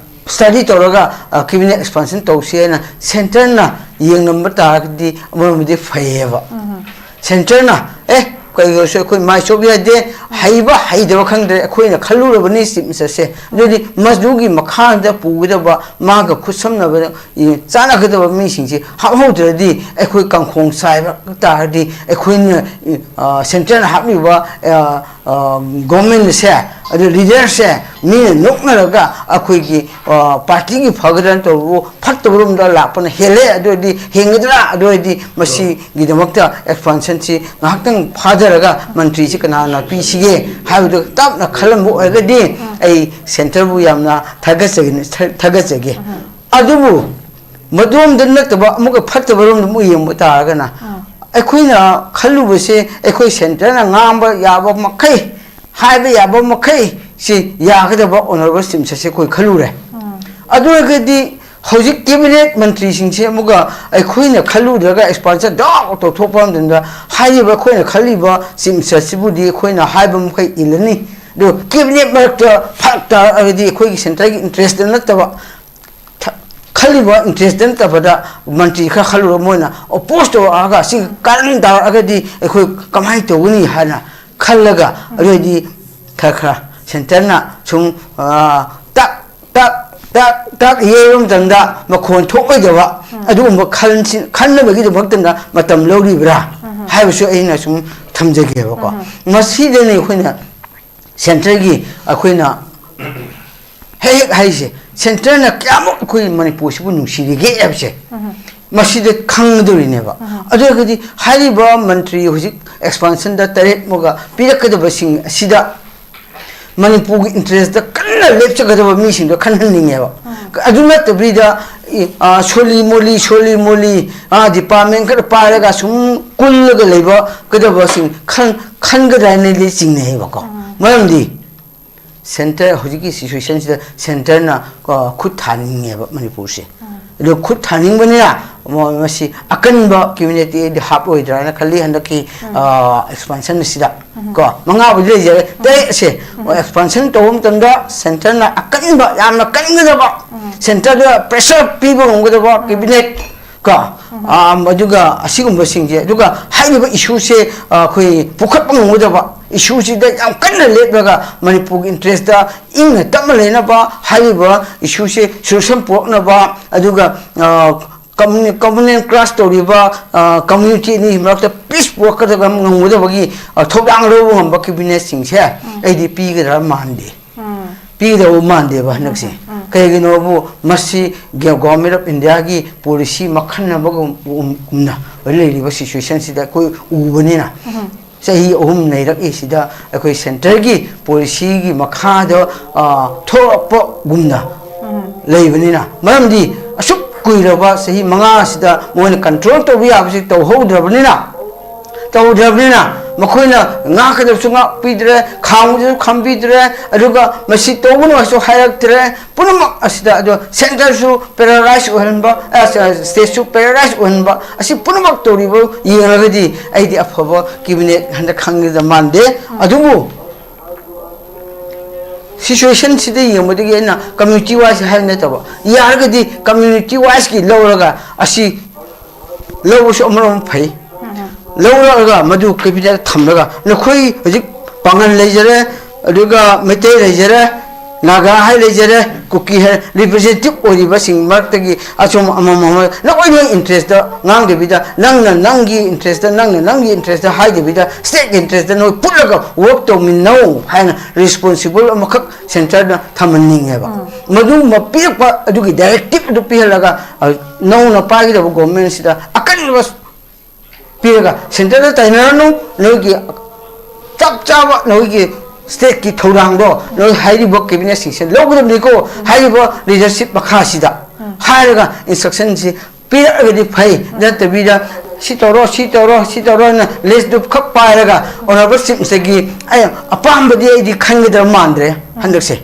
ꯁ꯭ꯇꯗꯤ ꯇꯧꯔꯒ, ꯑ, ꯀꯦꯕꯤꯅꯦꯠ ꯑꯦꯛꯁꯄꯥꯟꯁꯟ ꯇꯧꯁꯤ ꯍꯥꯏꯅ ꯁꯦꯟꯇꯔꯅ ꯌꯦꯡꯂꯝꯕ ꯇꯥꯔꯒꯗꯤ ꯑꯃꯔꯣꯝꯗꯗꯤ ꯐꯩꯌꯦꯕ꯫ ꯎꯝ꯫ ꯁꯦꯟꯇꯔꯅ, "ꯑꯦ, ꯀꯩꯒꯤꯁꯨ ꯑꯩꯈꯣꯏ ꯃꯥꯏ ꯆꯣꯞ ꯌꯥꯗꯦ, ꯍꯩꯕ ꯍꯩꯇꯕ ꯈꯪꯗ꯭ꯔꯦ, ꯑꯩꯈꯣꯏꯅ ꯈꯜꯂꯨꯔꯕꯅꯤ ꯆꯤꯐ ꯃꯤꯅꯤꯁꯇꯔꯁꯦ, ꯑꯗꯨꯗꯤ ꯃꯗꯨꯒꯤ ꯃꯈꯥꯗ ꯄꯨꯒꯗꯕ, ꯃꯥꯒ ꯈꯨꯠꯁꯝꯅꯕꯗ ꯆꯥꯟꯅꯒꯗꯕ ꯃꯤꯁꯤꯡꯁꯤ ꯍꯥꯞꯍꯧꯗ꯭ꯔꯗꯤ ꯑꯩꯈꯣꯏ ꯀꯥꯡꯈꯣꯡ ꯆꯥꯏꯕ ꯇꯥꯔꯗꯤ ꯑꯩꯈꯣꯏꯅ, ꯑ, ꯁꯦꯟꯇꯔꯅ ꯍꯥꯞꯂꯤꯕ, ꯑ, ꯑ, ꯒꯣꯔꯃꯦꯟꯁꯦ, ꯑꯗꯨ ꯂꯤꯗꯔꯁꯦ ꯃꯤꯅ ꯅꯣꯛꯅꯔꯒ ꯑꯩꯈꯣꯏꯒꯤ, ꯑ, ꯄꯥꯔꯇꯤꯒꯤ ꯐꯒꯗ꯭ꯔꯥꯅ ꯇꯧꯕꯕꯨ ꯐꯠꯇꯕꯔꯣꯝꯗ ꯂꯥꯛꯄꯅ ꯍꯦꯜꯂꯦ꯫ ꯑꯗꯨ ꯑꯣꯏꯔꯗꯤ ꯍꯦꯟꯒꯗ꯭ꯔꯥ? ꯑꯗꯨ ꯑꯣꯏꯔꯗꯤ ꯃꯁꯤꯒꯤꯗꯃꯛꯇ ꯑꯦꯛꯁꯄꯥꯟꯁꯟꯁꯤ ꯉꯥꯏꯍꯥꯛꯇꯪ ꯐꯥꯊꯔꯒ ꯃꯟꯇ꯭ꯔꯤꯁꯤ ꯀꯅꯥꯅ ꯄꯤꯁꯤꯒꯦ ꯍꯥꯏꯕꯗꯨ ꯇꯞꯅ ꯈꯜꯂꯝꯕ ꯑꯣꯏꯔꯒꯗꯤ ꯑꯩ ꯁꯦꯟꯇꯔꯕꯨ ꯌꯥꯝꯅ ꯊꯥꯒꯠꯆꯒꯅꯤ, ꯊꯥꯒꯠꯆꯒꯦ꯫ ꯑꯗꯨꯕꯨ ꯃꯗꯣꯝꯗ ꯅꯠꯇꯕ ꯑꯃꯨꯛꯀ ꯐꯠꯇꯕꯔꯣꯝꯗ ꯑꯃꯨꯛ ꯌꯦꯡꯕ ꯇꯥꯔꯒꯅ, ꯑꯥ꯫ ꯑꯩꯈꯣꯏꯅ ꯈꯜꯂꯨꯕꯁꯦ, ꯑꯩꯈꯣꯏ ꯁꯦꯟꯇꯔꯅ ꯉꯥꯡꯕ ꯌꯥꯕ ꯃꯈꯩ, ꯍꯥꯏꯕ ꯌꯥꯕ ꯃꯈꯩ ꯁꯤ ꯌꯥꯒꯗꯕ ꯑꯣꯅꯔꯦꯕꯜ ꯆꯤꯐ ꯃꯤꯅꯤꯁꯇꯔꯁꯦ ꯑꯩꯈꯣꯏ ꯈꯜꯂꯨꯔꯦ꯫ ꯎꯝ꯫ ꯑꯗꯨ ꯑꯣꯏꯔꯒꯗꯤ ꯍꯧꯖꯤꯛ ꯀꯦꯕꯤꯅꯦꯠ ꯃꯟꯇ꯭ꯔꯤꯁꯤꯡꯁꯦ ꯑꯃꯨꯛꯀ ꯑꯩꯈꯣꯏꯅ ꯈꯜꯂꯨꯗ꯭ꯔꯒ ꯑꯦꯛꯁꯄꯥꯟꯁꯟ ꯗꯥꯎ ꯇꯧꯊꯣꯛꯄ ꯃꯇꯝꯗ, ꯍꯥꯏꯔꯤꯕ ꯑꯩꯈꯣꯏꯅ ꯈꯜꯂꯤꯕ ꯆꯤꯐ ꯃꯤꯅꯤꯁꯇꯔꯁꯤꯕꯨꯗꯤ ꯑꯩꯈꯣꯏꯅ ꯍꯥꯏꯕ ꯃꯈꯩ ꯏꯜꯂꯅꯤ꯫ ꯑꯗꯨ ꯀꯦꯕꯤꯅꯦꯠ ꯃꯔꯛꯇ ꯐꯔꯛ ꯇꯥꯔꯛꯑꯒꯗꯤ ꯑꯩꯈꯣꯏꯒꯤ ꯁꯦꯟꯇꯔꯒꯤ ꯏꯟꯇꯔꯦꯁꯇ ꯅꯠꯇꯕ, ꯊ-, ꯈꯜꯂꯤꯕ ꯏꯟꯇꯔꯦꯁꯇ ꯅꯠꯇꯕꯗ ꯃꯟꯇ꯭ꯔꯤ ꯈꯔ ꯈꯜꯂꯨꯔꯒ ꯃꯣꯏꯅ ꯑꯣꯄꯣꯖ ꯇꯧꯔꯛꯑꯒ ꯁꯤ ꯀꯔꯟ ꯇꯥꯔꯛꯑꯒꯗꯤ ꯑꯩꯈꯣꯏ ꯀꯃꯥꯏꯅ ꯇꯧꯒꯅꯤ ꯍꯥꯏꯅ ꯈꯜꯂꯒ, ꯑꯗꯨꯑꯣꯏꯗꯤ ꯈꯔ ꯈꯔ ꯁꯦꯟꯇꯔꯅ ꯁꯨꯝ, ꯑ, ꯇꯞ ꯇꯥꯛ ꯇꯥꯛ ꯇꯥꯛ ꯌꯩꯕ ꯃꯇꯝꯗ ꯃꯈꯣꯟ ꯊꯣꯛꯂꯣꯏꯗꯕ ꯑꯗꯨꯒꯨꯝꯕ ꯈꯟꯁꯤ- ꯈꯟꯅꯕꯒꯤꯗꯃꯛꯇꯅ ꯃꯇꯝ ꯂꯧꯔꯤꯕ꯭ꯔꯥ ꯍꯥꯏꯕꯁꯨ ꯑꯩꯅ ꯁꯨꯝ ꯊꯝꯖꯒꯦꯕꯀꯣ꯫ ꯃꯁꯤꯗꯅꯤ ꯑꯩꯈꯣꯏꯅ ꯁꯦꯟꯇꯔꯒꯤ ꯑꯩꯈꯣꯏꯅ ꯍꯦꯛ ꯍꯦꯛ ꯍꯥꯏꯁꯦ, ꯁꯦꯟꯇꯔꯅ ꯀꯌꯥꯃꯨꯛ ꯑꯩꯈꯣꯏ ꯃꯅꯤꯄꯨꯔꯁꯤꯕꯨ ꯅꯨꯡꯁꯤꯔꯤꯒꯦ ꯍꯥꯏꯕꯁꯦ ꯃꯁꯤꯗ ꯈꯪꯒꯗꯧꯔꯤꯅꯦꯕ꯫ ꯑꯗꯨ ꯑꯣꯏꯔꯒꯗꯤ ꯍꯥꯏꯔꯤꯕ ꯃꯟꯇ꯭ꯔꯤ ꯍꯧꯖꯤꯛ ꯑꯦꯛꯁꯄꯥꯟꯁꯟꯗ ꯇꯔꯦꯠ ꯑꯃꯒ ꯄꯤꯔꯛꯀꯗꯕꯁꯤꯡ ꯑꯁꯤꯗ ꯃꯅꯤꯄꯨꯔꯒꯤ ꯏꯟꯇꯔꯦꯁꯇ ꯀꯟꯅ ꯂꯦꯞꯆꯒꯗꯕ ꯃꯤꯁꯤꯡꯗꯣ ꯈꯟꯍꯟꯅꯤꯡꯉꯦꯕ꯫ ꯑꯗꯨ ꯅꯠꯇꯕꯤꯗ ꯏ- ꯑ, ꯁꯣꯂꯤ ꯃꯣꯂꯤ ꯁꯣꯂꯤ ꯃꯣꯂꯤ, ꯑ, ꯗꯤꯄꯥꯔꯠꯃꯦꯟ ꯈꯔ ꯄꯥꯏꯔꯒ ꯁꯨꯝ ꯀꯨꯜꯂꯒ ꯂꯩꯕꯒꯗꯕꯁꯤꯡ ꯈꯟ- ꯈꯟꯒꯗ꯭ꯔꯥ ꯍꯥꯏꯅꯗꯤ ꯆꯤꯡꯅꯩꯌꯦꯕꯀꯣ꯫ ꯃꯔꯝꯗꯤ ꯁꯦꯟꯇꯔ ꯍꯧꯖꯤꯛꯀꯤ ꯁꯤꯆꯨꯋꯦꯁꯟꯁꯤꯗ ꯁꯦꯟꯇꯔꯅ, ꯑ, ꯈꯨꯠ ꯊꯥꯅꯤꯡꯉꯦꯕ ꯃꯅꯤꯄꯨꯔꯁꯦ꯫ ꯑꯗꯣ ꯈꯨꯠ ꯊꯥꯅꯤꯡꯕꯅꯤꯅ ꯃ- ꯃꯁꯤ ꯑꯀꯟꯕ ꯀꯦꯕꯤꯅꯦꯠꯇꯤ ꯑꯩꯗꯤ ꯍꯥꯞꯂꯣꯏꯗ꯭ꯔꯥꯅ ꯈꯜꯂꯤ ꯍꯟꯗꯛꯀꯤ, ꯑ, ꯑꯦꯛꯁꯄꯥꯟꯁꯟ ꯑꯁꯤꯗ꯫ ꯀꯣ, ꯃꯉꯥꯕꯨꯗꯤ ꯂꯩꯖꯔꯦ, ꯇꯔꯦꯠꯁꯦ ꯑꯦꯛꯁꯄꯥꯟꯁꯟ ꯇꯧꯕ ꯃꯇꯝꯗ ꯁꯦꯟꯇꯔꯅ ꯑꯀꯟꯕ, ꯌꯥꯝꯅ ꯀꯟꯒꯗꯕ, ꯁꯦꯟꯇꯔꯗ ꯄ꯭ꯔꯦꯁꯔ ꯄꯤꯕ ꯉꯝꯒꯗꯕ ꯀꯦꯕꯤꯅꯦꯠ ꯀꯣ, ꯑꯥ, ꯑꯗꯨꯒ ꯑꯁꯤꯒꯨꯝꯕꯁꯤꯡꯁꯦ, ꯑꯗꯨꯒ ꯍꯥꯏꯔꯤꯕ ꯏꯁꯨꯁꯦ, ꯑ, ꯑꯩꯈꯣꯏ ꯄꯨꯈꯠꯄ ꯉꯝꯒꯗꯕ ꯏꯁꯨꯁꯤꯗ ꯌꯥꯝ ꯀꯟꯅ ꯂꯦꯞꯂꯒ ꯃꯅꯤꯄꯨꯔꯒꯤ ꯏꯟꯇꯔꯦꯁꯇ ꯏꯪꯅ ꯇꯞꯅ ꯂꯩꯅꯕ, ꯍꯥꯏꯔꯤꯕ ꯏꯁꯨꯁꯦ ꯁꯣꯂꯨꯁꯟ ꯄꯨꯔꯛꯅꯕ, ꯑꯗꯨꯒ, ꯑ, ꯀꯝꯃꯨꯅꯤ- ꯀꯝꯃꯨꯅꯦꯜ ꯀ꯭ꯂꯥꯁ ꯇꯧꯔꯤꯕ, ꯑ, ꯀꯝꯃ꯭ꯌꯨꯅꯤꯇꯤ ꯑꯅꯤꯒꯤ ꯃꯔꯛꯇ ꯄꯤꯁ ꯄꯨꯔꯛꯀꯗꯕ ꯉꯝꯒꯗꯕꯒꯤ, ꯑ, ꯊꯧꯗꯥꯡ ꯂꯧꯕ ꯉꯝꯕ ꯀꯦꯕꯤꯅꯦꯠꯁꯤꯡꯁꯦ ꯑꯩꯗꯤ ꯄꯤꯒꯗ꯭ꯔꯥ ꯃꯥꯟꯗꯦ꯫ ꯄꯤꯒꯗꯕ ꯃꯥꯟꯗꯦꯕ ꯍꯟꯗꯛꯁꯦ꯫ ꯀꯩꯒꯤꯅꯣꯕꯨ ꯃꯁꯤ ꯒ- ꯒꯣꯚꯔꯟꯃꯦꯟ ꯑꯣꯐ ꯏꯟꯗꯤꯌꯥꯒꯤ ꯄꯣꯂꯤꯁꯤ ꯃꯈꯜ ꯑꯃꯒꯨꯝ- ꯒꯨꯝꯅ ꯂꯩꯔꯤꯕ ꯁꯤꯆꯨꯋꯦꯁꯟꯁꯤꯗ ꯑꯩꯈꯣꯏ ꯎꯕꯅꯤꯅ, ꯆꯍꯤ ꯑꯍꯨꯝ ꯂꯩꯔꯛꯏꯁꯤꯗ ꯑꯩꯈꯣꯏ ꯁꯦꯟꯇꯔꯒꯤ ꯄꯣꯂꯤꯁꯤꯒꯤ ꯃꯈꯥꯗ, ꯑ, ꯊꯣꯛꯂꯛꯄꯒꯨꯝꯅ ꯂꯩꯕꯅꯤꯅ, ꯃꯔꯝꯗꯤ ꯑꯁꯨꯛ ꯀꯨꯏꯔꯕ ꯆꯍꯤ ꯃꯉꯥꯁꯤꯗ ꯃꯣꯏꯅ ꯀꯟꯇ꯭ꯔꯣꯜ ꯇꯧꯕ ꯌꯥꯕꯁꯤ ꯇꯧꯍꯧꯗ꯭ꯔꯕꯅꯤꯅ, ꯇꯧꯗ꯭ꯔꯕꯅꯤꯅ ꯃꯈꯣꯏꯅ ꯉꯥꯛꯀꯗꯕꯁꯨ ꯉꯥꯛꯄꯤꯗ꯭ꯔꯦ, ꯈꯥꯝꯒꯗꯕꯁꯨ ꯈꯥꯝꯕꯤꯗ꯭ꯔꯦ, ꯑꯗꯨꯒ ꯃꯁꯤ ꯇꯧꯒꯅꯨ ꯍꯥꯏꯁꯨ ꯍꯥꯏꯔꯛꯇ꯭ꯔꯦ꯫ ꯄꯨꯝꯅꯃꯛ ꯑꯁꯤꯗ ꯑꯗꯣ ꯁꯦꯟꯇꯔꯁꯨ ꯄꯦꯔꯥꯂꯥꯏꯁ ꯑꯣꯏꯍꯟꯕ, ꯑ, ꯁ- ꯁ꯭ꯇꯦꯠꯁꯨ ꯄꯦꯔꯥꯂꯥꯏꯁ ꯑꯣꯏꯍꯟꯕ, ꯑꯁꯤ ꯄꯨꯝꯅꯃꯛ ꯇꯧꯔꯤꯕ ꯌꯦꯡꯂꯒꯗꯤ ꯑꯩꯗꯤ ꯑꯐꯕ ꯀꯦꯕꯤꯅꯦꯠ ꯍꯟꯗꯛ ꯈꯪꯒꯗꯕ ꯃꯥꯟꯗꯦ꯫ ꯑꯗꯨꯕꯨ ꯁꯤꯆꯨꯋꯦꯁꯟꯁꯤꯗ ꯌꯦꯡꯕꯗꯒꯤ ꯑꯩꯅ ꯀꯝꯃ꯭ꯌꯨꯅꯤꯇꯤ ꯋꯥꯏꯁ ꯍꯥꯏꯕ ꯅꯠꯇꯕ, ꯌꯥꯔꯒꯗꯤ ꯀꯝꯃ꯭ꯌꯨꯅꯤꯇꯤ ꯋꯥꯏꯁꯀꯤ ꯂꯧꯔꯒ ꯑꯁꯤ ꯂꯧꯕꯁꯨ ꯑꯃꯔꯣꯝ ꯐꯩ꯫ ꯂꯧꯔꯛꯑꯒ ꯃꯗꯨ ꯀꯦꯕꯤꯅꯦꯠꯇ ꯊꯝꯂꯒ ꯅꯈꯣꯏ ꯍꯧꯖꯤꯛ ꯄꯥꯡꯒꯜ ꯂꯩꯖꯔꯦ, ꯑꯗꯨꯒ ꯃꯩꯇꯩ ꯂꯩꯖꯔꯦ, ꯅꯥꯒꯥ ꯍꯥꯏ ꯂꯩꯖꯔꯦ, ꯀꯨꯀꯤ ꯍꯥꯏ, ꯔꯤꯄ꯭ꯔꯖꯦꯟꯇꯦꯇꯤꯚ ꯑꯣꯏꯔꯤꯕꯁꯤꯡ ꯃꯔꯛꯇꯒꯤ ꯑꯆꯨꯝ ꯑꯃꯃꯝ ꯑꯃ ꯅꯈꯣꯏ ꯅꯣꯏ ꯏꯟꯇꯔꯦꯁꯇ ꯉꯥꯡꯗꯕꯤꯗ, ꯅꯪꯅ ꯅꯪꯒꯤ ꯏꯟꯇꯔꯦꯁꯇ, ꯅꯪꯅ ꯅꯪꯒꯤ ꯏꯟꯇꯔꯦꯁꯇ ꯍꯥꯏꯗꯕꯤꯗ, ꯁ꯭ꯇꯦꯠꯀꯤ ꯏꯟꯇꯔꯦꯁꯇ ꯅꯣꯏ ꯄꯨꯜꯂꯒ ꯋꯔꯛ ꯇꯧꯃꯤꯟꯅꯧ ꯍꯥꯏꯅ ꯔꯦꯁꯄꯣꯟꯁꯤꯕꯜ ꯑꯃꯈꯛ ꯁꯦꯟꯇꯔꯅ ꯊꯝꯍꯟꯅꯤꯡꯉꯦꯕ꯫ ꯎꯝ꯫ ꯃꯗꯨꯒꯨꯝꯕ ꯄꯤꯔꯛꯄ ꯑꯗꯨꯒꯤ ꯗꯥꯏꯔꯦꯛꯇꯤꯚ ꯑꯗꯨ ꯄꯤꯍꯜꯂꯒ, ꯑ, ꯅꯧꯅ ꯄꯥꯏꯒꯗꯕ ꯒꯣꯚꯔꯟꯃꯦꯟꯁꯤꯗ ꯑꯀꯟꯕ ꯄꯤꯔꯒ, ꯁꯦꯟꯇꯔꯗ ꯇꯥꯏꯅꯔꯅꯨ, ꯅꯣꯏꯒꯤ ꯆꯞ ꯆꯥꯕ ꯅꯣꯏꯒꯤ ꯁ꯭ꯇꯦꯠꯀꯤ ꯊꯧꯗꯥꯡꯗꯣ ꯅꯣꯏ ꯍꯥꯏꯔꯤꯕ ꯀꯦꯕꯤꯅꯦꯠꯁꯤꯡꯁꯦ ꯂꯧꯒꯗꯕꯅꯤꯀꯣ, ꯍꯥꯏꯔꯤꯕ ꯂꯤꯗꯔꯁꯤꯞ ꯃꯈꯥꯁꯤꯗ ꯍꯥꯏꯔꯒ ꯏꯟꯁꯇ꯭ꯔꯛꯁꯟꯁꯤ ꯄꯤꯔꯛꯑꯒꯗꯤ ꯐꯩ, ꯅꯠꯇꯕꯤꯗ ꯁꯤ ꯇꯧꯔꯣ, ꯁꯤ ꯇꯧꯔꯣ, ꯁꯤ ꯇꯧꯔꯣ ꯍꯥꯏꯅ ꯂꯤꯁꯇꯨ ꯈꯛ ꯄꯥꯏꯔꯒ ꯑꯣꯅꯔꯦꯕꯜ ꯆꯤꯐ ꯃꯤꯅꯤꯁꯇꯔꯒꯤ ꯑꯩ ꯑꯄꯥꯝꯕꯗꯤ ꯑꯩꯗꯤ ꯈꯟꯒꯗꯕ ꯃꯥꯟꯗ꯭ꯔꯦ ꯍꯟꯗꯛꯁꯦ꯫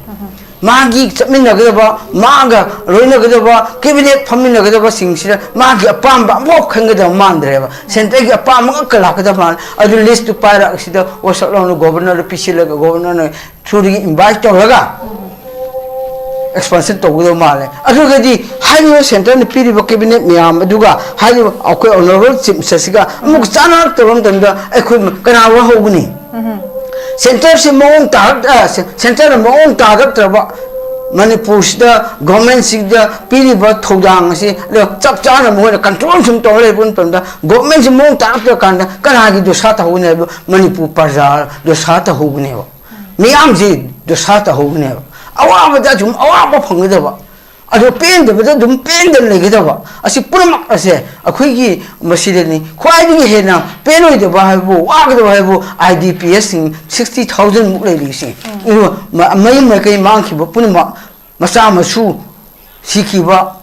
ꯃꯥꯒꯤ ꯆꯠꯃꯤꯟꯅꯒꯗꯕ, ꯃꯥꯒ ꯂꯣꯏꯅꯒꯗꯕ, ꯀꯦꯕꯤꯅꯦꯠ ꯐꯝꯃꯤꯟꯅꯒꯗꯕꯁꯤꯡꯁꯤꯗ ꯃꯥꯒꯤ ꯑꯄꯥꯝꯕ ꯑꯃꯐꯥꯎ ꯈꯟꯒꯗꯕ ꯃꯥꯟꯗ꯭ꯔꯦꯕ꯫ ꯁꯦꯟꯇꯔꯒꯤ ꯑꯄꯥꯝꯕ ꯉꯥꯛꯇ ꯂꯥꯛꯀꯗꯕ ꯃꯥꯜꯂꯦ꯫ ꯑꯗꯨ ꯂꯤꯁꯇꯨ ꯄꯥꯏꯔꯒ ꯁꯤꯗ ꯋꯥꯁꯛ ꯂꯥꯎꯅ ꯒꯣꯕꯔꯅꯔꯗ ꯄꯤꯁꯤꯜꯂꯒ, ꯒꯣꯕꯔꯅꯔꯅ ꯊ꯭ꯔꯨꯗꯒꯤ ꯏꯟꯚꯥꯏꯠ ꯇꯧꯔꯒ ꯑꯦꯛꯁꯄꯥꯟꯁꯟ ꯇꯧꯒꯗꯕ ꯃꯥꯜꯂꯦ꯫ ꯑꯗꯨꯒꯗꯤ ꯍꯥꯏꯔꯤꯕ ꯁꯦꯟꯇꯔꯅ ꯄꯤꯔꯤꯕ ꯀꯦꯕꯤꯅꯦꯠ ꯃꯌꯥꯝ ꯑꯗꯨꯒ ꯍꯥꯏꯔꯤꯕ ꯑꯩꯈꯣꯏ ꯑꯣꯅꯔꯦꯕꯜ ꯆꯤꯐ ꯃꯤꯅꯤꯁꯇꯔꯁꯤꯒ ꯑꯃꯨꯛ ꯆꯥꯟꯅꯔꯛꯇꯕ ꯃꯇꯝꯗ ꯑꯩꯈꯣꯏ ꯀꯅꯥ ꯋꯥꯍꯧꯒꯅꯤ? ꯁꯦꯟꯇꯔꯁꯤ ꯃꯑꯣꯡ ꯇꯥꯔꯛ-, ꯑ, ꯁꯦ-, ꯁꯦꯟꯇꯔꯅ ꯃꯑꯣꯡ ꯇꯥꯔꯛꯇ꯭ꯔꯕ ꯃꯅꯤꯄꯨꯔꯁꯤꯗ ꯒꯣꯔꯃꯦꯟꯁꯤꯗ ꯄꯤꯔꯤꯕ ꯊꯧꯗꯥꯡ ꯑꯁꯤ ꯑꯗꯣ ꯆꯞ ꯆꯥꯅ ꯃꯈꯣꯏꯅ ꯀꯟꯇ꯭ꯔꯣꯜ ꯁꯨꯝ ꯇꯧꯔ ꯂꯩꯕ ꯃꯇꯝꯗ ꯒꯣꯔꯃꯦꯟꯁꯤ ꯃꯑꯣꯡ ꯇꯥꯔꯛꯇ꯭ꯔ ꯀꯥꯟꯗ ꯀꯅꯥꯒꯤ ꯗꯣꯁꯥ ꯇꯧꯍꯧꯒꯅꯤ ꯍꯥꯏꯕ? ꯃꯅꯤꯄꯨꯔ ꯄ꯭ꯔꯖꯥ ꯗꯣꯁꯥ ꯇꯧꯍꯧꯒꯅꯦꯕ꯫ ꯃꯤꯌꯥꯝꯁꯤ ꯗꯣꯁꯥ ꯇꯧꯍꯧꯒꯅꯦꯕ꯫ ꯑꯋꯥꯕꯗ ꯑꯗꯨꯝ ꯑꯋꯥꯕ ꯐꯪꯒꯗꯕ, ꯑꯗꯣ ꯄꯦꯟꯗꯕꯗ ꯑꯗꯨꯝ ꯄꯦꯟꯗꯅ ꯂꯩꯒꯗꯕ꯫ ꯑꯁꯤ ꯄꯨꯝꯅꯃꯛ ꯑꯁꯦ ꯑꯩꯈꯣꯏꯒꯤ ꯃꯁꯤꯗꯅꯤ ꯈ꯭ꯋꯥꯏꯗꯒꯤ ꯍꯦꯟꯅ ꯄꯦꯟꯂꯣꯏꯗꯕ ꯍꯥꯏꯕꯨ, ꯋꯥꯒꯗꯕ ꯍꯥꯏꯕꯨ, ꯑꯥꯏ ꯗꯤ ꯄꯤ ꯑꯦꯁꯁꯤꯡ ꯁꯤꯛꯁꯇꯤ ꯊꯥꯎꯖꯟꯃꯨꯛ ꯂꯩꯔꯤꯁꯤꯡ꯫ ꯎꯝ꯫ ꯑꯗꯨꯒ ꯃ-, ꯃꯌꯨꯝ ꯃꯀꯩ ꯃꯥꯡꯈꯤꯕ ꯄꯨꯝꯅꯃꯛ, ꯃꯆꯥ ꯃꯁꯨ ꯁꯤꯈꯤꯕ,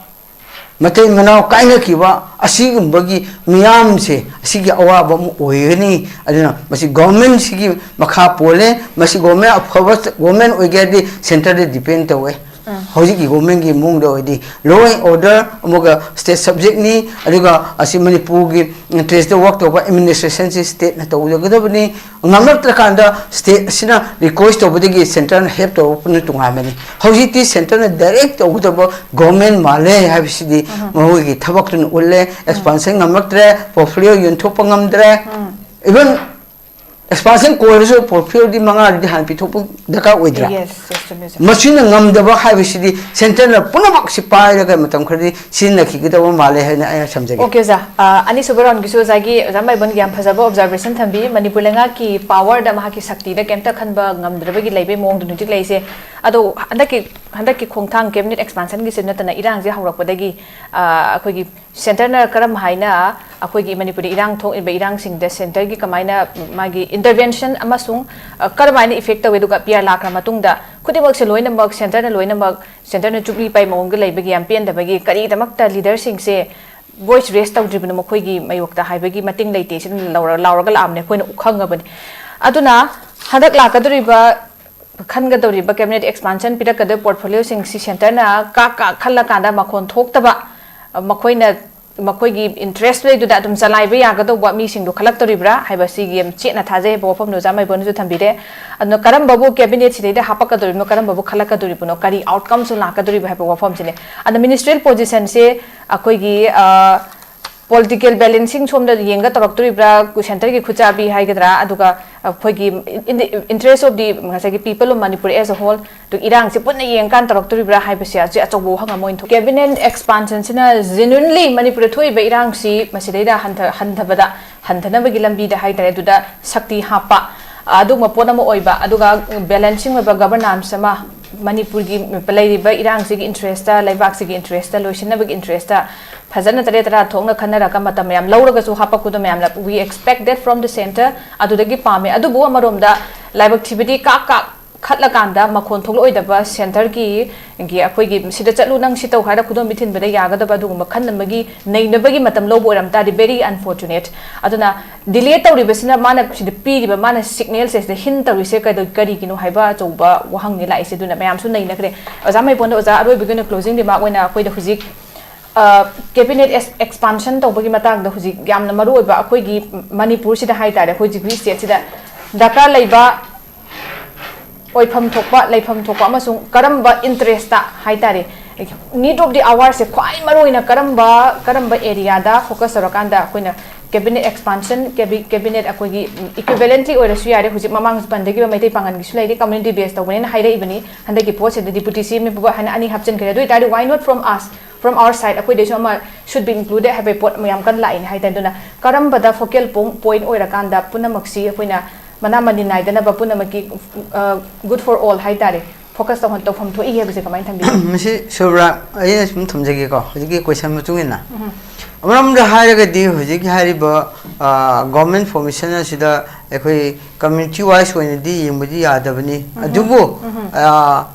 ꯃꯇꯩ ꯃꯅꯥꯎ ꯀꯥꯏꯅꯈꯤꯕ ꯑꯁꯤꯒꯨꯝꯕꯒꯤ ꯃꯤꯌꯥꯝꯁꯦ ꯑꯁꯤꯒꯤ ꯑꯋꯥꯕ ꯑꯃ ꯑꯣꯏꯒꯅꯤ꯫ ꯑꯗꯨꯅ ꯃꯁꯤ ꯒꯣꯔꯃꯦꯟꯁꯤꯒꯤ ꯃꯈꯥ ꯄꯣꯜꯂꯦ꯫ ꯃꯁꯤ ꯒꯣꯔꯃꯦꯟ ꯑꯐꯕ ꯒꯣꯔꯃꯦꯟ ꯑꯣꯏꯒꯦ ꯍꯥꯏꯔꯗꯤ ꯁꯦꯟꯇꯔꯗ ꯗꯤꯄꯦꯟ ꯇꯧꯋꯦ꯫ ꯎꯝ꯫ ꯍꯧꯖꯤꯛꯀꯤ ꯒꯣꯔꯃꯦꯟꯒꯤ ꯃꯑꯣꯡꯗ ꯑꯣꯏꯔꯗꯤ ꯂꯣ ꯑꯦꯟ ꯑꯣꯔꯗꯔ ꯑꯃꯨꯛꯀ ꯁ꯭ꯇꯦꯠ ꯁꯕꯖꯦꯛꯅꯤ, ꯑꯗꯨꯒ ꯑꯁꯤ ꯃꯅꯤꯄꯨꯔꯒꯤ ꯏꯟꯇꯔꯦꯁꯇ ꯋꯥꯔꯛ ꯇꯧꯕ ꯑꯦꯗꯃꯤꯅꯤꯁꯇ꯭ꯔꯦꯁꯟꯁꯤ ꯁ꯭ꯇꯦꯠꯅ ꯇꯧꯖꯒꯗꯕꯅꯤ꯫ ꯉꯝꯂꯛꯇ꯭ꯔꯀꯥꯟꯗ ꯁ꯭ꯇꯦꯠ ꯑꯁꯤꯅ ꯔꯤꯀ꯭ꯋꯦꯁ ꯇꯧꯕꯗꯒꯤ ꯁꯦꯟꯇꯔꯅ ꯍꯦꯜꯞ ꯇꯧꯔꯛꯄꯅ ꯇꯣꯉꯥꯟꯕꯅꯤ꯫ ꯍꯧꯖꯤꯛꯇꯤ ꯁꯦꯟꯇꯔꯅ ꯗꯥꯏꯔꯦꯛ ꯇꯧꯒꯗꯕ ꯒꯣꯔꯃꯦꯟ ꯃꯥꯜꯂꯦ ꯍꯥꯏꯕꯁꯤꯗꯤ ꯎꯝ꯫ ꯃꯈꯣꯏꯒꯤ ꯊꯕꯛꯇꯨꯅ ꯎꯠꯂꯦ꯫ ꯎꯝ꯫ ꯑꯦꯛꯁꯄꯥꯟꯁꯟ ꯉꯝꯂꯛꯇ꯭ꯔꯦ, ꯄꯣꯔꯠꯐꯣꯂꯤꯑꯣ ꯌꯣꯟꯊꯣꯛꯄ ꯉꯝꯗ꯭ꯔꯦ꯫ ꯎꯝ꯫ ꯏꯚꯟ ꯑꯦꯛꯁꯄꯥꯟꯁꯟ ꯀꯣꯏꯔꯁꯨ ꯄꯣꯔꯠꯐꯣꯂꯤꯑꯣꯗꯤ ꯃꯉꯥꯗꯨꯗꯤ ꯍꯥꯟꯅ ꯄꯤꯊꯣꯛꯄ ꯗꯔꯀꯥꯔ ꯑꯣꯏꯗ꯭ꯔꯥ? Yes, yes, ꯆꯨꯝꯃꯦ, ꯆꯨꯝꯃꯦ. ꯃꯁꯤꯅ ꯉꯝꯗꯕ ꯍꯥꯏꯕꯁꯤꯗꯤ ꯁꯦꯟꯇꯔꯅ ꯄꯨꯝꯅꯃꯛꯁꯤ ꯄꯥꯏꯔꯒ ꯃꯇꯝ ꯈꯔꯗꯤ ꯁꯤꯖꯤꯟꯅꯈꯤꯒꯗꯕ ꯃꯥꯜꯂꯦ ꯍꯥꯏꯅ ꯑꯩꯅ ꯊꯝꯖꯒꯦ꯫ Okay, ꯑꯣꯖꯥ. ꯑ, ꯑꯅꯤꯁꯨꯕ round ꯒꯤꯁꯨ ꯑꯣꯖꯥꯒꯤ, ꯑꯣꯖꯥ ꯃꯥꯏꯕꯝꯒꯤ ꯌꯥꯝ ꯐꯖꯕ observation ꯊꯝꯕꯤ꯫ ꯃꯅꯤꯄꯨꯔ ꯂꯩꯉꯥꯛꯀꯤ power ꯗ, ꯃꯍꯥꯛꯀꯤ ꯁꯛꯇꯤꯗ ꯀꯩꯝꯇ ꯈꯟꯕ ꯉꯝꯗ꯭ꯔꯕꯒꯤ ꯂꯩꯕꯒꯤ ꯃꯑꯣꯡꯗꯨꯅꯤ ꯍꯧꯖꯤꯛ ꯂꯩꯔꯤꯁꯦ꯫ ꯑꯗꯣ ꯍꯟꯗꯛꯀꯤ, ꯍꯟꯗꯛꯀꯤ ꯈꯣꯡꯊꯥꯡ cabinet expansion ꯒꯤꯁꯨ ꯅꯠꯇꯅ ꯏꯔꯥꯡꯁꯦ ꯍꯧꯔꯛꯄꯗꯒꯤ, ꯑ, ꯑꯩꯈꯣꯏꯒꯤ ꯁꯦꯟꯇꯔꯅ ꯀꯔꯝ ꯍꯥꯏꯅ ꯑꯩꯈꯣꯏꯒꯤ ꯃꯅꯤꯄꯨꯔꯗ ꯏꯔꯥꯡ ꯊꯣꯛꯏꯕ ꯏꯔꯥꯡꯁꯤꯡꯗ ꯁꯦꯟꯇꯔꯒꯤ ꯀꯃꯥꯏꯅ ꯃꯥꯒꯤ intervention ꯑꯃꯁꯨꯡ, ꯑ, ꯀꯔꯝꯍꯥꯏꯅ effect ꯇꯧꯏ, ꯑꯗꯨꯒ P R ꯂꯥꯛꯈ꯭ꯔ ꯃꯇꯨꯡꯗ ꯈꯨꯗꯤꯡꯃꯛꯁꯦ ꯂꯣꯏꯅꯃꯛ ꯁꯦꯟꯇꯔꯅ ꯂꯣꯏꯅꯃꯛ ꯁꯦꯟꯇꯔꯅ ꯆꯨꯞꯂꯤ ꯄꯥꯏ ꯃꯑꯣꯡꯗ ꯂꯩꯕꯒꯤ ꯌꯥꯝ ꯄꯦꯟꯗꯕꯒꯤ ꯀꯔꯤꯗꯃꯛꯇ leader ꯁꯤꯡꯁꯦ voice raise ꯇꯧꯗ꯭ꯔꯤꯕꯅꯣ ꯃꯈꯣꯏꯒꯤ ꯃꯥꯌꯣꯛꯇ ꯍꯥꯏꯕꯒꯤ ꯃꯇꯤꯡ ꯂꯩꯇꯦ ꯁꯤꯅ ꯂꯧꯔ-, ꯂꯥꯎꯔꯒ ꯂꯥꯛꯑꯕꯅꯦ, ꯑꯩꯈꯣꯏꯅ ꯈꯪꯉꯕꯅꯤ꯫ ꯑꯗꯨꯅ ꯍꯟꯗꯛ ꯂꯥꯛꯀꯗꯧꯔꯤꯕ, ꯈꯟꯒꯗꯧꯔꯤꯕ cabinet expansion ꯄꯤꯔꯛꯀꯗꯧꯔꯤꯕ portfolio ꯁꯤꯡꯁꯤ ꯁꯦꯟꯇꯔꯅ ꯀꯥꯛ ꯀꯥꯛ ꯈꯜꯂꯀꯥꯟꯗ ꯃꯈꯣꯟ ꯊꯣꯛꯇꯕ, ꯃꯈꯣꯏꯅ, ꯃꯈꯣꯏꯒꯤ interest ꯂꯩꯗꯨꯗ ꯑꯗꯨꯝ ꯆꯂꯥꯏꯕ ꯌꯥꯒꯗꯧꯕ ꯃꯤꯁꯤꯡꯗꯣ ꯈꯜꯂꯛꯇꯧꯔꯤꯕ꯭ꯔꯥ ꯍꯥꯏꯕꯁꯤꯒꯤ ꯌꯥꯝ ꯆꯦꯠꯅ ꯊꯥꯖꯩ ꯍꯥꯏꯕ ꯋꯥꯐꯝꯗꯣ ꯑꯣꯖꯥ ꯃꯥꯏꯕꯝꯅꯁꯨ ꯊꯝꯕꯤꯔꯦ꯫ ꯑꯗꯨꯅ ꯀꯔꯝꯕꯕꯨ cabinet ꯁꯤꯗꯩꯗ ꯍꯥꯞꯄꯛꯀꯗꯧꯔꯤꯕꯅꯣ, ꯀꯔꯝꯕꯕꯨ ꯈꯜꯂꯛꯀꯗꯧꯔꯤꯕꯅꯣ, ꯀꯔꯤ outcome ꯁꯨ ꯂꯥꯛꯀꯗꯧꯔꯤꯕ ꯍꯥꯏꯕ ꯋꯥꯐꯝꯁꯤꯅꯦ꯫ ꯑꯗꯣ ministerial position ꯁꯦ ꯑꯩꯈꯣꯏꯒꯤ, ꯑ, political balancing ꯁꯣꯝꯗ ꯌꯦꯡꯒ ꯇꯧꯔꯛꯇꯣꯔꯤꯕ꯭ꯔꯥ, ꯁꯦꯟꯇꯔꯒꯤ ꯈꯨꯠꯆꯥꯕꯤ ꯍꯥꯏꯒꯗ꯭ꯔꯥ, ꯑꯗꯨꯒ ꯑꯩꯈꯣꯏꯒꯤ in the interest of the ꯉꯁꯥꯏꯒꯤ people of Manipur as a whole, ꯑꯗꯨ ꯏꯔꯥꯡꯁꯤ ꯄꯨꯟꯅ ꯌꯦꯡꯀꯥꯟ ꯇꯧꯔꯛꯇꯣꯔꯤꯕ꯭ꯔꯥ ꯍꯥꯏꯕꯁꯦ ꯍꯧꯖꯤꯛ ꯑꯆꯧꯕ ꯋꯥꯍꯪ ꯑꯃ ꯑꯣꯏꯅ ꯊꯣꯛꯏ꯫ Cabinet expansion ꯁꯤꯅ genuinely ꯃꯅꯤꯄꯨꯔꯗ ꯊꯣꯛꯏꯕ ꯏꯔꯥꯡꯁꯤ ꯃꯁꯤꯗꯩꯗ ꯍꯟꯊ-, ꯍꯟꯊꯕꯗ, ꯍꯟꯊꯅꯕꯒꯤ ꯂꯝꯕꯤꯗ ꯍꯥꯏꯇꯥꯔꯦ, ꯑꯗꯨꯗ ꯁꯛꯇꯤ ꯍꯥꯞꯄ, ꯑꯗꯨꯒꯨꯝꯕ ꯄꯣꯠ ꯑꯃ ꯑꯣꯏꯕ, ꯑꯗꯨꯒ balancing ꯑꯣꯏꯕ governance ꯑꯃ, ꯃꯅꯤꯄꯨꯔꯒꯤ ꯂꯩꯔꯤꯕ ꯏꯔꯥꯡꯁꯤꯒꯤ interest ꯇ, ꯂꯩꯕꯥꯛꯁꯤꯒꯤ interest ꯇ, ꯂꯣꯏꯁꯤꯟꯅꯕꯒꯤ interest ꯇ ꯐꯖꯅ ꯇꯔꯦꯠ ꯇꯔꯥ ꯊꯣꯛꯅ ꯈꯟꯅꯔꯒ ꯃꯇꯝ ꯃꯌꯥꯝ ꯂꯧꯔꯒꯁꯨ ꯍꯥꯞꯄꯛꯄꯗꯣ ꯃꯌꯥꯝꯅ we expect that from the centre, ꯑꯗꯨꯗꯒꯤ ꯄꯥꯝꯃꯦ꯫ ꯑꯗꯨꯕꯨ ꯑꯃꯔꯣꯝꯗ ꯂꯥꯏꯕꯛ ꯊꯤꯕꯗꯤ ꯀꯥꯛ ꯀꯥꯛ ꯈꯠꯂꯀꯥꯟꯗ ꯃꯈꯣꯟ ꯊꯣꯛꯂꯛꯑꯣꯏꯗꯕ ꯁꯦꯟꯇꯔꯒꯤ, ꯒꯤ ꯑꯩꯈꯣꯏꯒꯤ ꯁꯤꯗ ꯆꯠꯂꯨ, ꯅꯪ ꯁꯤ ꯇꯧ ꯍꯥꯏꯔ ꯈꯨꯗꯣꯝꯕꯤ ꯊꯤꯟꯕꯗ ꯌꯥꯒꯗꯕ ꯑꯗꯨꯒꯨꯝꯕ ꯈꯟꯅꯕꯒꯤ ꯅꯩꯅꯕꯒꯤ ꯃꯇꯝ ꯂꯧꯕ ꯑꯣꯏꯔꯝ ꯇꯥꯔꯗꯤ very unfortunate꯫ ꯑꯗꯨꯅ delay ꯇꯧꯔꯤꯕꯁꯤꯅ ꯃꯥꯅ ꯁꯤꯗ ꯄꯤꯔꯤꯕ, ꯃꯥꯅ signal ꯁꯦ ꯁꯤꯗ hint ꯇꯧꯔꯤꯁꯦ ꯀꯩꯗꯧ-, ꯀꯔꯤꯒꯤꯅꯣ ꯍꯥꯏꯕ ꯑꯆꯧꯕ ꯋꯥꯍꯪꯅꯤ ꯂꯥꯛꯏꯁꯦ꯫ ꯑꯗꯨꯅ ꯃꯌꯥꯝꯁꯨ ꯅꯩꯅꯈ꯭ꯔꯦ꯫ ꯑꯣꯖꯥ ꯃꯥꯏꯕꯝꯗ, ꯑꯣꯖꯥ, ꯑꯔꯣꯏꯕꯒꯤ ꯑꯣꯏꯅ closing remark ꯑꯣꯏꯅ ꯑꯩꯈꯣꯏꯗ ꯍꯧꯖꯤꯛ, ꯑ, cabinet ꯑꯦꯁ-, expansion ꯇꯧꯕꯒꯤ ꯃꯇꯥꯡꯗ ꯍꯧꯖꯤꯛ ꯌꯥꯝꯅ ꯃꯔꯨ ꯑꯣꯏꯕ ꯑꯩꯈꯣꯏꯒꯤ ꯃꯅꯤꯄꯨꯔꯁꯤꯗ ꯍꯥꯏꯇꯥꯔꯦ, ꯑꯩꯈꯣꯏ ꯍꯧꯖꯤꯛꯀꯤ state ꯁꯤꯗ ꯗꯔꯀꯥꯔ ꯂꯩꯕ ꯑꯣꯏꯐꯝ ꯊꯣꯛꯄ, ꯂꯩꯐꯝ ꯊꯣꯛꯄ ꯑꯃꯁꯨꯡ ꯀꯔꯝꯕ interest ꯍꯥꯏꯇꯥꯔꯦ, need of the hour ꯁꯦ ꯈ꯭ꯋꯥꯏ ꯃꯔꯨꯑꯣꯏꯅ ꯀꯔꯝꯕ, ꯀꯔꯝꯕ area ꯗ focus ꯇꯧꯔꯀꯥꯟꯗ ꯑꯩꯈꯣꯏꯅ cabinet expansion, cabinet ꯑꯩꯈꯣꯏꯒꯤ equivalently ꯑꯣꯏꯔꯁꯨ ꯌꯥꯔꯦ꯫ ꯍꯧꯖꯤꯛ ꯃꯃꯥꯡꯁꯨ ꯄꯟꯖꯈꯤꯕ ꯃꯩꯇꯩ ꯄꯥꯉꯜꯒꯤꯁꯨ ꯂꯩꯔꯤ, community base ꯇꯧꯕꯅꯦꯅ ꯍꯥꯏꯔꯛꯏꯕꯅꯤ꯫ ꯍꯟꯗꯛꯀꯤ ꯄꯣꯠꯁꯤꯗ deputy C M ꯄꯨꯕ ꯍꯥꯏꯅ ꯑꯅꯤ ꯍꯥꯞꯆꯤꯟꯈ꯭ꯔꯦ꯫ ꯑꯗꯨ ꯑꯣꯏꯇꯥꯔꯗꯤ why not from us, from our side, ꯑꯩꯈꯣꯏꯗꯩꯁꯨ ꯑꯃ should be included ꯍꯥꯏꯕꯒꯤ ꯄꯣꯠ ꯑꯃ ꯌꯥꯝ ꯀꯟꯅ ꯂꯥꯛꯏꯅꯦ ꯍꯥꯏꯇꯥꯔꯦ꯫ ꯑꯗꯨꯅ ꯀꯔꯝꯕꯗ focal point ꯑꯣꯏꯔꯀꯥꯟꯗ ꯄꯨꯝꯅꯃꯛꯁꯤ ꯑꯩꯈꯣꯏꯅ ꯃꯅꯥ ꯃꯅꯤꯟ ꯅꯥꯏꯗꯅꯕ ꯄꯨꯝꯅꯃꯛꯀꯤ good for all ꯍꯥꯏꯇꯥꯔꯦ, focus ꯇꯧꯍꯟ ꯇꯧꯐꯝ ꯊꯣꯛꯏ ꯍꯥꯏꯕꯁꯦ ꯀꯃꯥꯏꯅ ꯊꯝꯕꯤꯒꯦ? ꯃꯁꯤ ꯁꯨꯕ꯭ꯔꯥ, ꯑꯩꯅ ꯁꯨꯝ ꯊꯝꯖꯒꯦꯀꯣ, ꯍꯧꯖꯤꯛꯀꯤ question ꯃꯇꯨꯡ ꯏꯟꯅ꯫ ꯑꯃꯔꯣꯝꯗ ꯍꯥꯏꯔꯒꯗꯤ ꯍꯧꯖꯤꯛ ꯍꯥꯏꯔꯤꯕ government formation ꯑꯁꯤꯗ ꯑꯩꯈꯣꯏ community wise ꯑꯣꯏꯅꯗꯤ ꯌꯦꯡꯕꯗꯤ ꯌꯥꯗꯕꯅꯤ꯫ ꯑꯗꯨꯕꯨ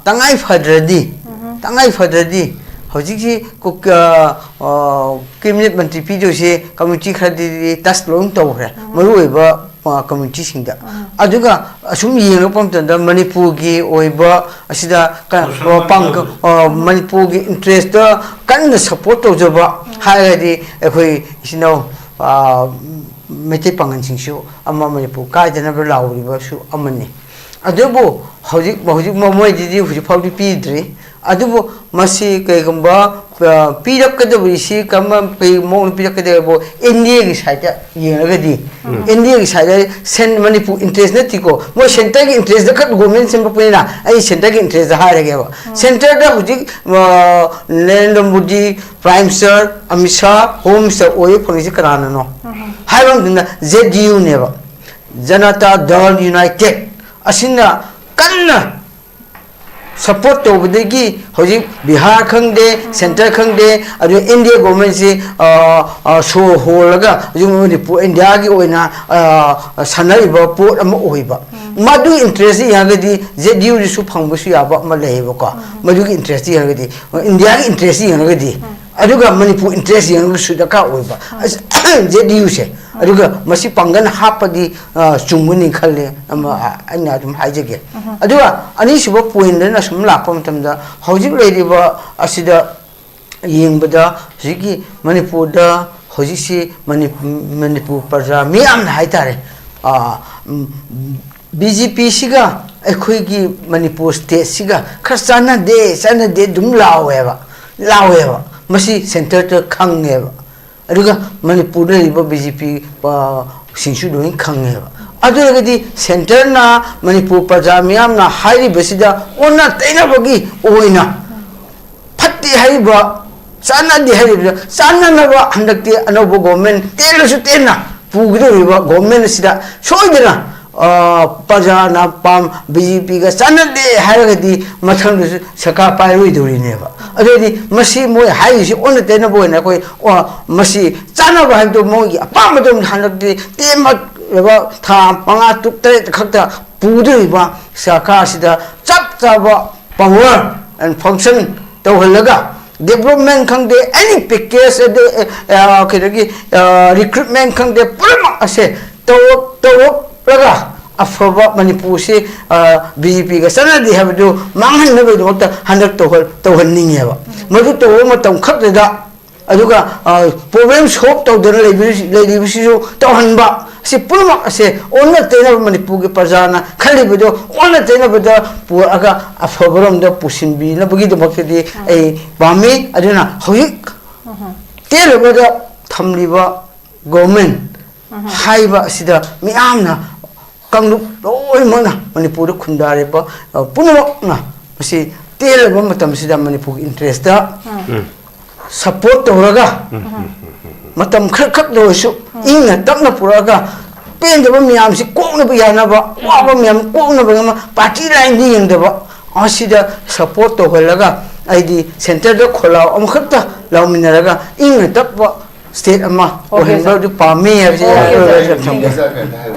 ꯇꯉꯥꯏ ꯐꯗ꯭ꯔꯗꯤ, ꯇꯉꯥꯏ ꯐꯗ꯭ꯔꯗꯤ ꯍꯧꯖꯤꯛꯁꯤ cabinet ꯃꯟꯇ꯭ꯔꯤ ꯄꯤꯗꯣꯏꯁꯦ community ꯈꯔꯗꯤ touch ꯂꯣꯏ ꯇꯧꯈ꯭ꯔꯦ, ꯃꯔꯨꯑꯣꯏꯕ communityꯁꯤꯡꯗ꯫ ꯑꯗꯨꯒ ꯑꯁꯨꯝ ꯌꯦꯡꯂꯛꯄ ꯃꯇꯝꯗ ꯃꯅꯤꯄꯨꯔꯒꯤ ꯑꯣꯏꯕ ꯑꯁꯤꯗ ꯃꯅꯤꯄꯨꯔꯒꯤ interest ꯀꯟꯅ support ꯇꯧꯖꯕ ꯍꯥꯏꯔꯒꯗꯤ ꯑꯩꯈꯣꯏ ꯏꯆꯤꯟ ꯏꯅꯥꯎ ꯃꯩꯇꯩ ꯄꯥꯉꯜꯁꯤꯡꯁꯨ ꯑꯃ ꯃꯅꯤꯄꯨꯔ ꯀꯥꯏꯗꯅꯕ ꯂꯥꯎꯔꯤꯕꯁꯨ ꯑꯃꯅꯤ꯫ ꯑꯗꯨꯕꯨ ꯍꯧꯖꯤꯛ ꯍꯧꯖꯤꯛ ꯃꯣꯏꯗꯗꯤ ꯍꯧꯖꯤꯛ ꯐꯥꯎꯗꯤ ꯄꯤꯗ꯭ꯔꯤ꯫ ꯑꯗꯨꯕꯨ ꯃꯁꯤ ꯀꯩꯒꯨꯝꯕ ꯄꯤꯔꯛꯀꯗꯕꯁꯤ ꯀꯔꯝꯕ ꯀꯩ ꯃꯑꯣꯡꯗ ꯄꯤꯔꯛꯀꯗꯒꯦꯕꯨ, India ꯒꯤ side ꯇ ꯌꯦꯡꯉꯒꯗꯤ, India ꯒꯤ side ꯇ ꯁꯦꯟ ꯃꯅꯤꯄꯨꯔ interest ꯅꯠꯇꯦꯀꯣ, ꯃꯣꯏ centre ꯒꯤ interest ꯗ ꯈꯛ government ꯁꯦꯝꯃꯛꯄꯅꯤꯅ ꯑꯩ centre ꯒꯤ interest ꯗ ꯍꯥꯏꯔꯒꯦꯕ꯫ Centre ꯗ ꯍꯧꯖꯤꯛ Narendra Modi prime minister, Amit Shah home minister ꯑꯣꯏꯕ ꯐꯪꯉꯤꯁꯤ ꯀꯅꯥꯅꯅꯣ ꯍꯥꯏꯕ ꯃꯇꯝꯗ Z D U ꯅꯦꯕ, Janata Dal United꯫ ꯑꯁꯤꯅ ꯀꯟꯅ support ꯇꯧꯕꯗꯒꯤ ꯍꯧꯖꯤꯛ ꯕꯤꯍꯥꯔ ꯈꯪꯗꯦ, centre ꯈꯪꯗꯦ, ꯑꯗꯨ India government ꯁꯤ ꯁꯣ ꯍꯣꯜꯂꯒ ꯍꯧꯖꯤꯛ ꯃꯅꯤꯄꯨꯔ India ꯒꯤ ꯑꯣꯏꯅ ꯁꯥꯟꯅꯔꯤꯕ ꯄꯣꯠ ꯑꯃ ꯑꯣꯏꯕ꯫ ꯃꯗꯨꯒꯤ interest ꯁꯤ ꯌꯦꯡꯉꯒꯗꯤ Z D U ꯗꯁꯨ ꯐꯪꯕꯁꯨ ꯌꯥꯕ ꯑꯃ ꯂꯩꯌꯦꯕꯀꯣ꯫ ꯃꯗꯨꯒꯤ interest ꯁꯤ ꯌꯦꯡꯉꯒꯗꯤ, India ꯒꯤ interest ꯁꯤ ꯌꯦꯡꯉꯒꯗꯤ, ꯑꯗꯨꯒ ꯃꯅꯤꯄꯨꯔ interest ꯌꯦꯡꯉꯒꯁꯨ ꯗꯔꯀꯥꯔ ꯑꯣꯏꯕ꯫ ꯑꯁ, Z D U ꯁꯦ꯫ ꯑꯗꯨꯒ ꯃꯁꯤ ꯄꯥꯡꯒꯜ ꯍꯥꯞꯄꯗꯤ ꯆꯨꯝꯒꯅꯤ ꯈꯜꯂꯦ꯫ ꯑꯃ ꯑꯩꯅ ꯑꯗꯨꯝ ꯍꯥꯏꯖꯒꯦ꯫ ꯑꯗꯨꯒ ꯑꯅꯤꯁꯨꯕ point ꯇꯅ ꯁꯨꯝ ꯂꯥꯛꯄ ꯃꯇꯝꯗ ꯍꯧꯖꯤꯛ ꯂꯩꯔꯤꯕ ꯑꯁꯤꯗ ꯌꯦꯡꯕꯗ ꯍꯧꯖꯤꯛꯀꯤ ꯃꯅꯤꯄꯨꯔꯗ ꯍꯧꯖꯤꯛꯁꯤ ꯃꯅꯤꯄꯨꯔ ꯄ꯭ꯔꯖꯥ ꯃꯤꯌꯥꯝꯅ ꯍꯥꯏꯇꯥꯔꯦ, B J P ꯁꯤꯒ ꯑꯩꯈꯣꯏꯒꯤ ꯃꯅꯤꯄꯨꯔ state ꯁꯤꯒ ꯈꯔ ꯆꯥꯟꯅꯗꯦ, ꯆꯥꯟꯅꯗꯦ ꯑꯗꯨꯝ ꯂꯥꯎꯋꯦꯕ, ꯂꯥꯎꯋꯦꯕ꯫ ꯃꯁꯤ centre ꯗ ꯈꯪꯉꯦꯕ꯫ ꯑꯗꯨꯒ ꯃꯅꯤꯄꯨꯔꯗ ꯂꯩꯔꯤꯕ ꯕꯤ ꯖꯦ ꯄꯤ ꯁꯤꯡꯁꯨ ꯂꯣꯏ ꯈꯪꯉꯦꯕ꯫ ꯑꯗꯨ ꯑꯣꯏꯔꯒꯗꯤ ꯁꯦꯟꯇꯔꯅ ꯃꯅꯤꯄꯨꯔ ꯄ꯭ꯔꯖꯥ ꯃꯤꯌꯥꯝꯅ ꯍꯥꯏꯔꯤꯕꯁꯤꯗ ꯑꯣꯟꯅ ꯇꯩꯅꯕꯒꯤ ꯑꯣꯏꯅ ꯐꯠꯇꯦ ꯍꯥꯏꯔꯤꯕ, ꯆꯥꯟꯅꯗꯦ ꯍꯥꯏꯔꯤꯕꯗ ꯆꯥꯟꯅꯅꯕ ꯍꯟꯗꯛꯇꯤ ꯑꯅꯧꯕ ꯒꯣꯔꯃꯦꯟ ꯇꯦꯜꯂꯁꯨ ꯇꯦꯟꯅ ꯄꯨꯒꯗꯧꯔꯤꯕ ꯒꯣꯔꯃꯦꯟ ꯑꯁꯤꯗ ꯁꯣꯏꯗꯅ ꯄ꯭ꯔꯖꯥꯅ ꯄꯥꯝ ꯕꯤ ꯖꯦ ꯄꯤꯒ ꯆꯥꯟꯅꯗꯦ ꯍꯥꯏꯔꯒꯗꯤ ꯃꯊꯪꯗꯁꯨ ꯁꯔꯀꯥꯔ ꯄꯥꯏꯔꯣꯏꯗꯧꯔꯤꯅꯦꯕ꯫ ꯑꯗꯨꯗꯤ ꯃꯁꯤ ꯃꯣꯏ ꯍꯥꯏꯔꯤꯁꯤ ꯑꯣꯟꯅ ꯇꯩꯅꯕ ꯑꯣꯏꯅ ꯑꯩꯈꯣꯏ ꯃꯁꯤ ꯆꯥꯟꯅꯕ ꯍꯥꯏꯕꯗꯣ ꯃꯣꯏꯒꯤ ꯑꯄꯥꯝꯕꯗꯣ ꯍꯟꯗꯛꯇꯤ ꯇꯦꯟꯕ ꯊꯥ ꯃꯉꯥ ꯇꯔꯨꯛ ꯇꯔꯦꯠ ꯈꯛꯇ ꯄꯨꯗꯣꯔꯤꯕ ꯁꯔꯀꯥꯔꯁꯤꯗ ꯆꯞ ꯆꯥꯕ power and function ꯇꯧꯍꯜꯂꯒ development ꯈꯪꯗꯦ, any package ꯑꯗꯩ ꯀꯩꯗꯒꯤ recruitment ꯈꯪꯗꯦ, ꯄꯨꯝꯅꯃꯛ ꯑꯁꯦ ꯇꯧꯔꯛꯂꯒ ꯑꯐꯕ ꯃꯅꯤꯄꯨꯔꯁꯤ ꯕꯤ ꯖꯦ ꯄꯤꯒ ꯆꯠꯅꯗꯦ ꯍꯥꯏꯕꯗꯨ ꯃꯥꯡꯍꯟꯅꯕꯒꯤꯗꯃꯛꯇ ꯍꯟꯗꯛ ꯇꯧꯍꯟꯅꯤꯡꯉꯦꯕ꯫ ꯃꯗꯨ ꯇꯧꯕ ꯃꯇꯝ ꯈꯛꯇꯗ ꯑꯗꯨꯒ problem solve ꯇꯧꯗꯅ ꯂꯩꯔꯤꯕꯁꯤꯁꯨ ꯇꯧꯍꯟꯕ, ꯑꯁꯤ ꯄꯨꯝꯅꯃꯛ ꯑꯁꯦ ꯑꯣꯟꯅ ꯇꯩꯅꯕ ꯃꯅꯤꯄꯨꯔꯒꯤ ꯄ꯭ꯔꯖꯥꯅ ꯈꯜꯂꯤꯕꯗꯣ ꯑꯣꯟꯅ ꯇꯩꯅꯕꯗ ꯄꯨꯔꯛꯑꯒ ꯑꯐꯕꯔꯣꯝꯗ ꯄꯨꯁꯤꯟꯕꯤꯅꯕꯒꯤꯗꯃꯛꯇꯗꯤ ꯑꯩ ꯄꯥꯝꯃꯤ꯫ ꯑꯗꯨꯅ ꯍꯧꯖꯤꯛ ꯇꯦꯜꯂꯕꯗ ꯊꯝꯂꯤꯕ ꯒꯣꯔꯃꯦꯟ ꯍꯥꯏꯕ ꯑꯁꯤꯗ ꯃꯤꯌꯥꯝꯅ ꯀꯥꯡꯂꯨꯞ ꯂꯣꯏꯅꯃꯛꯅ ꯃꯅꯤꯄꯨꯔꯗ ꯈꯨꯟꯗꯥꯔꯤꯕ ꯄꯨꯝꯅꯃꯛꯅ ꯃꯁꯤ ꯇꯦꯜꯂꯕ ꯃꯇꯝꯁꯤꯗ ꯃꯅꯤꯄꯨꯔꯒꯤ interest ꯇ support ꯇꯧꯔꯒ ꯃꯇꯝ ꯈꯔ ꯈꯛꯇ ꯑꯣꯏꯔꯁꯨ ꯏꯪꯅ ꯇꯞꯅ ꯄꯨꯔꯛꯑꯒ ꯄꯦꯟꯗꯕ ꯃꯌꯥꯝꯁꯤ ꯀꯣꯛꯅꯕ ꯌꯥꯅꯕ, ꯋꯥꯕ ꯃꯌꯥꯝ ꯀꯣꯛꯅꯕ ꯑꯃ party line ꯗ ꯌꯦꯡꯗꯕ ꯑꯁꯤꯗ support ꯇꯧꯍꯜꯂꯒ ꯑꯩꯗꯤ centre ꯗ ꯈꯣꯜꯂꯥꯎ ꯑꯃꯈꯛꯇ ꯂꯥꯎꯃꯤꯟꯅꯔꯒ ꯏꯪꯅ ꯇꯞꯄ state ꯑꯃ ꯑꯣꯏꯍꯟꯕ ꯑꯗꯨ ꯄꯥꯝꯃꯤ ꯍꯥꯏꯕꯁꯤ ꯑꯩ ꯑꯔꯣꯏꯕꯗ ꯊꯝꯖꯒꯦ꯫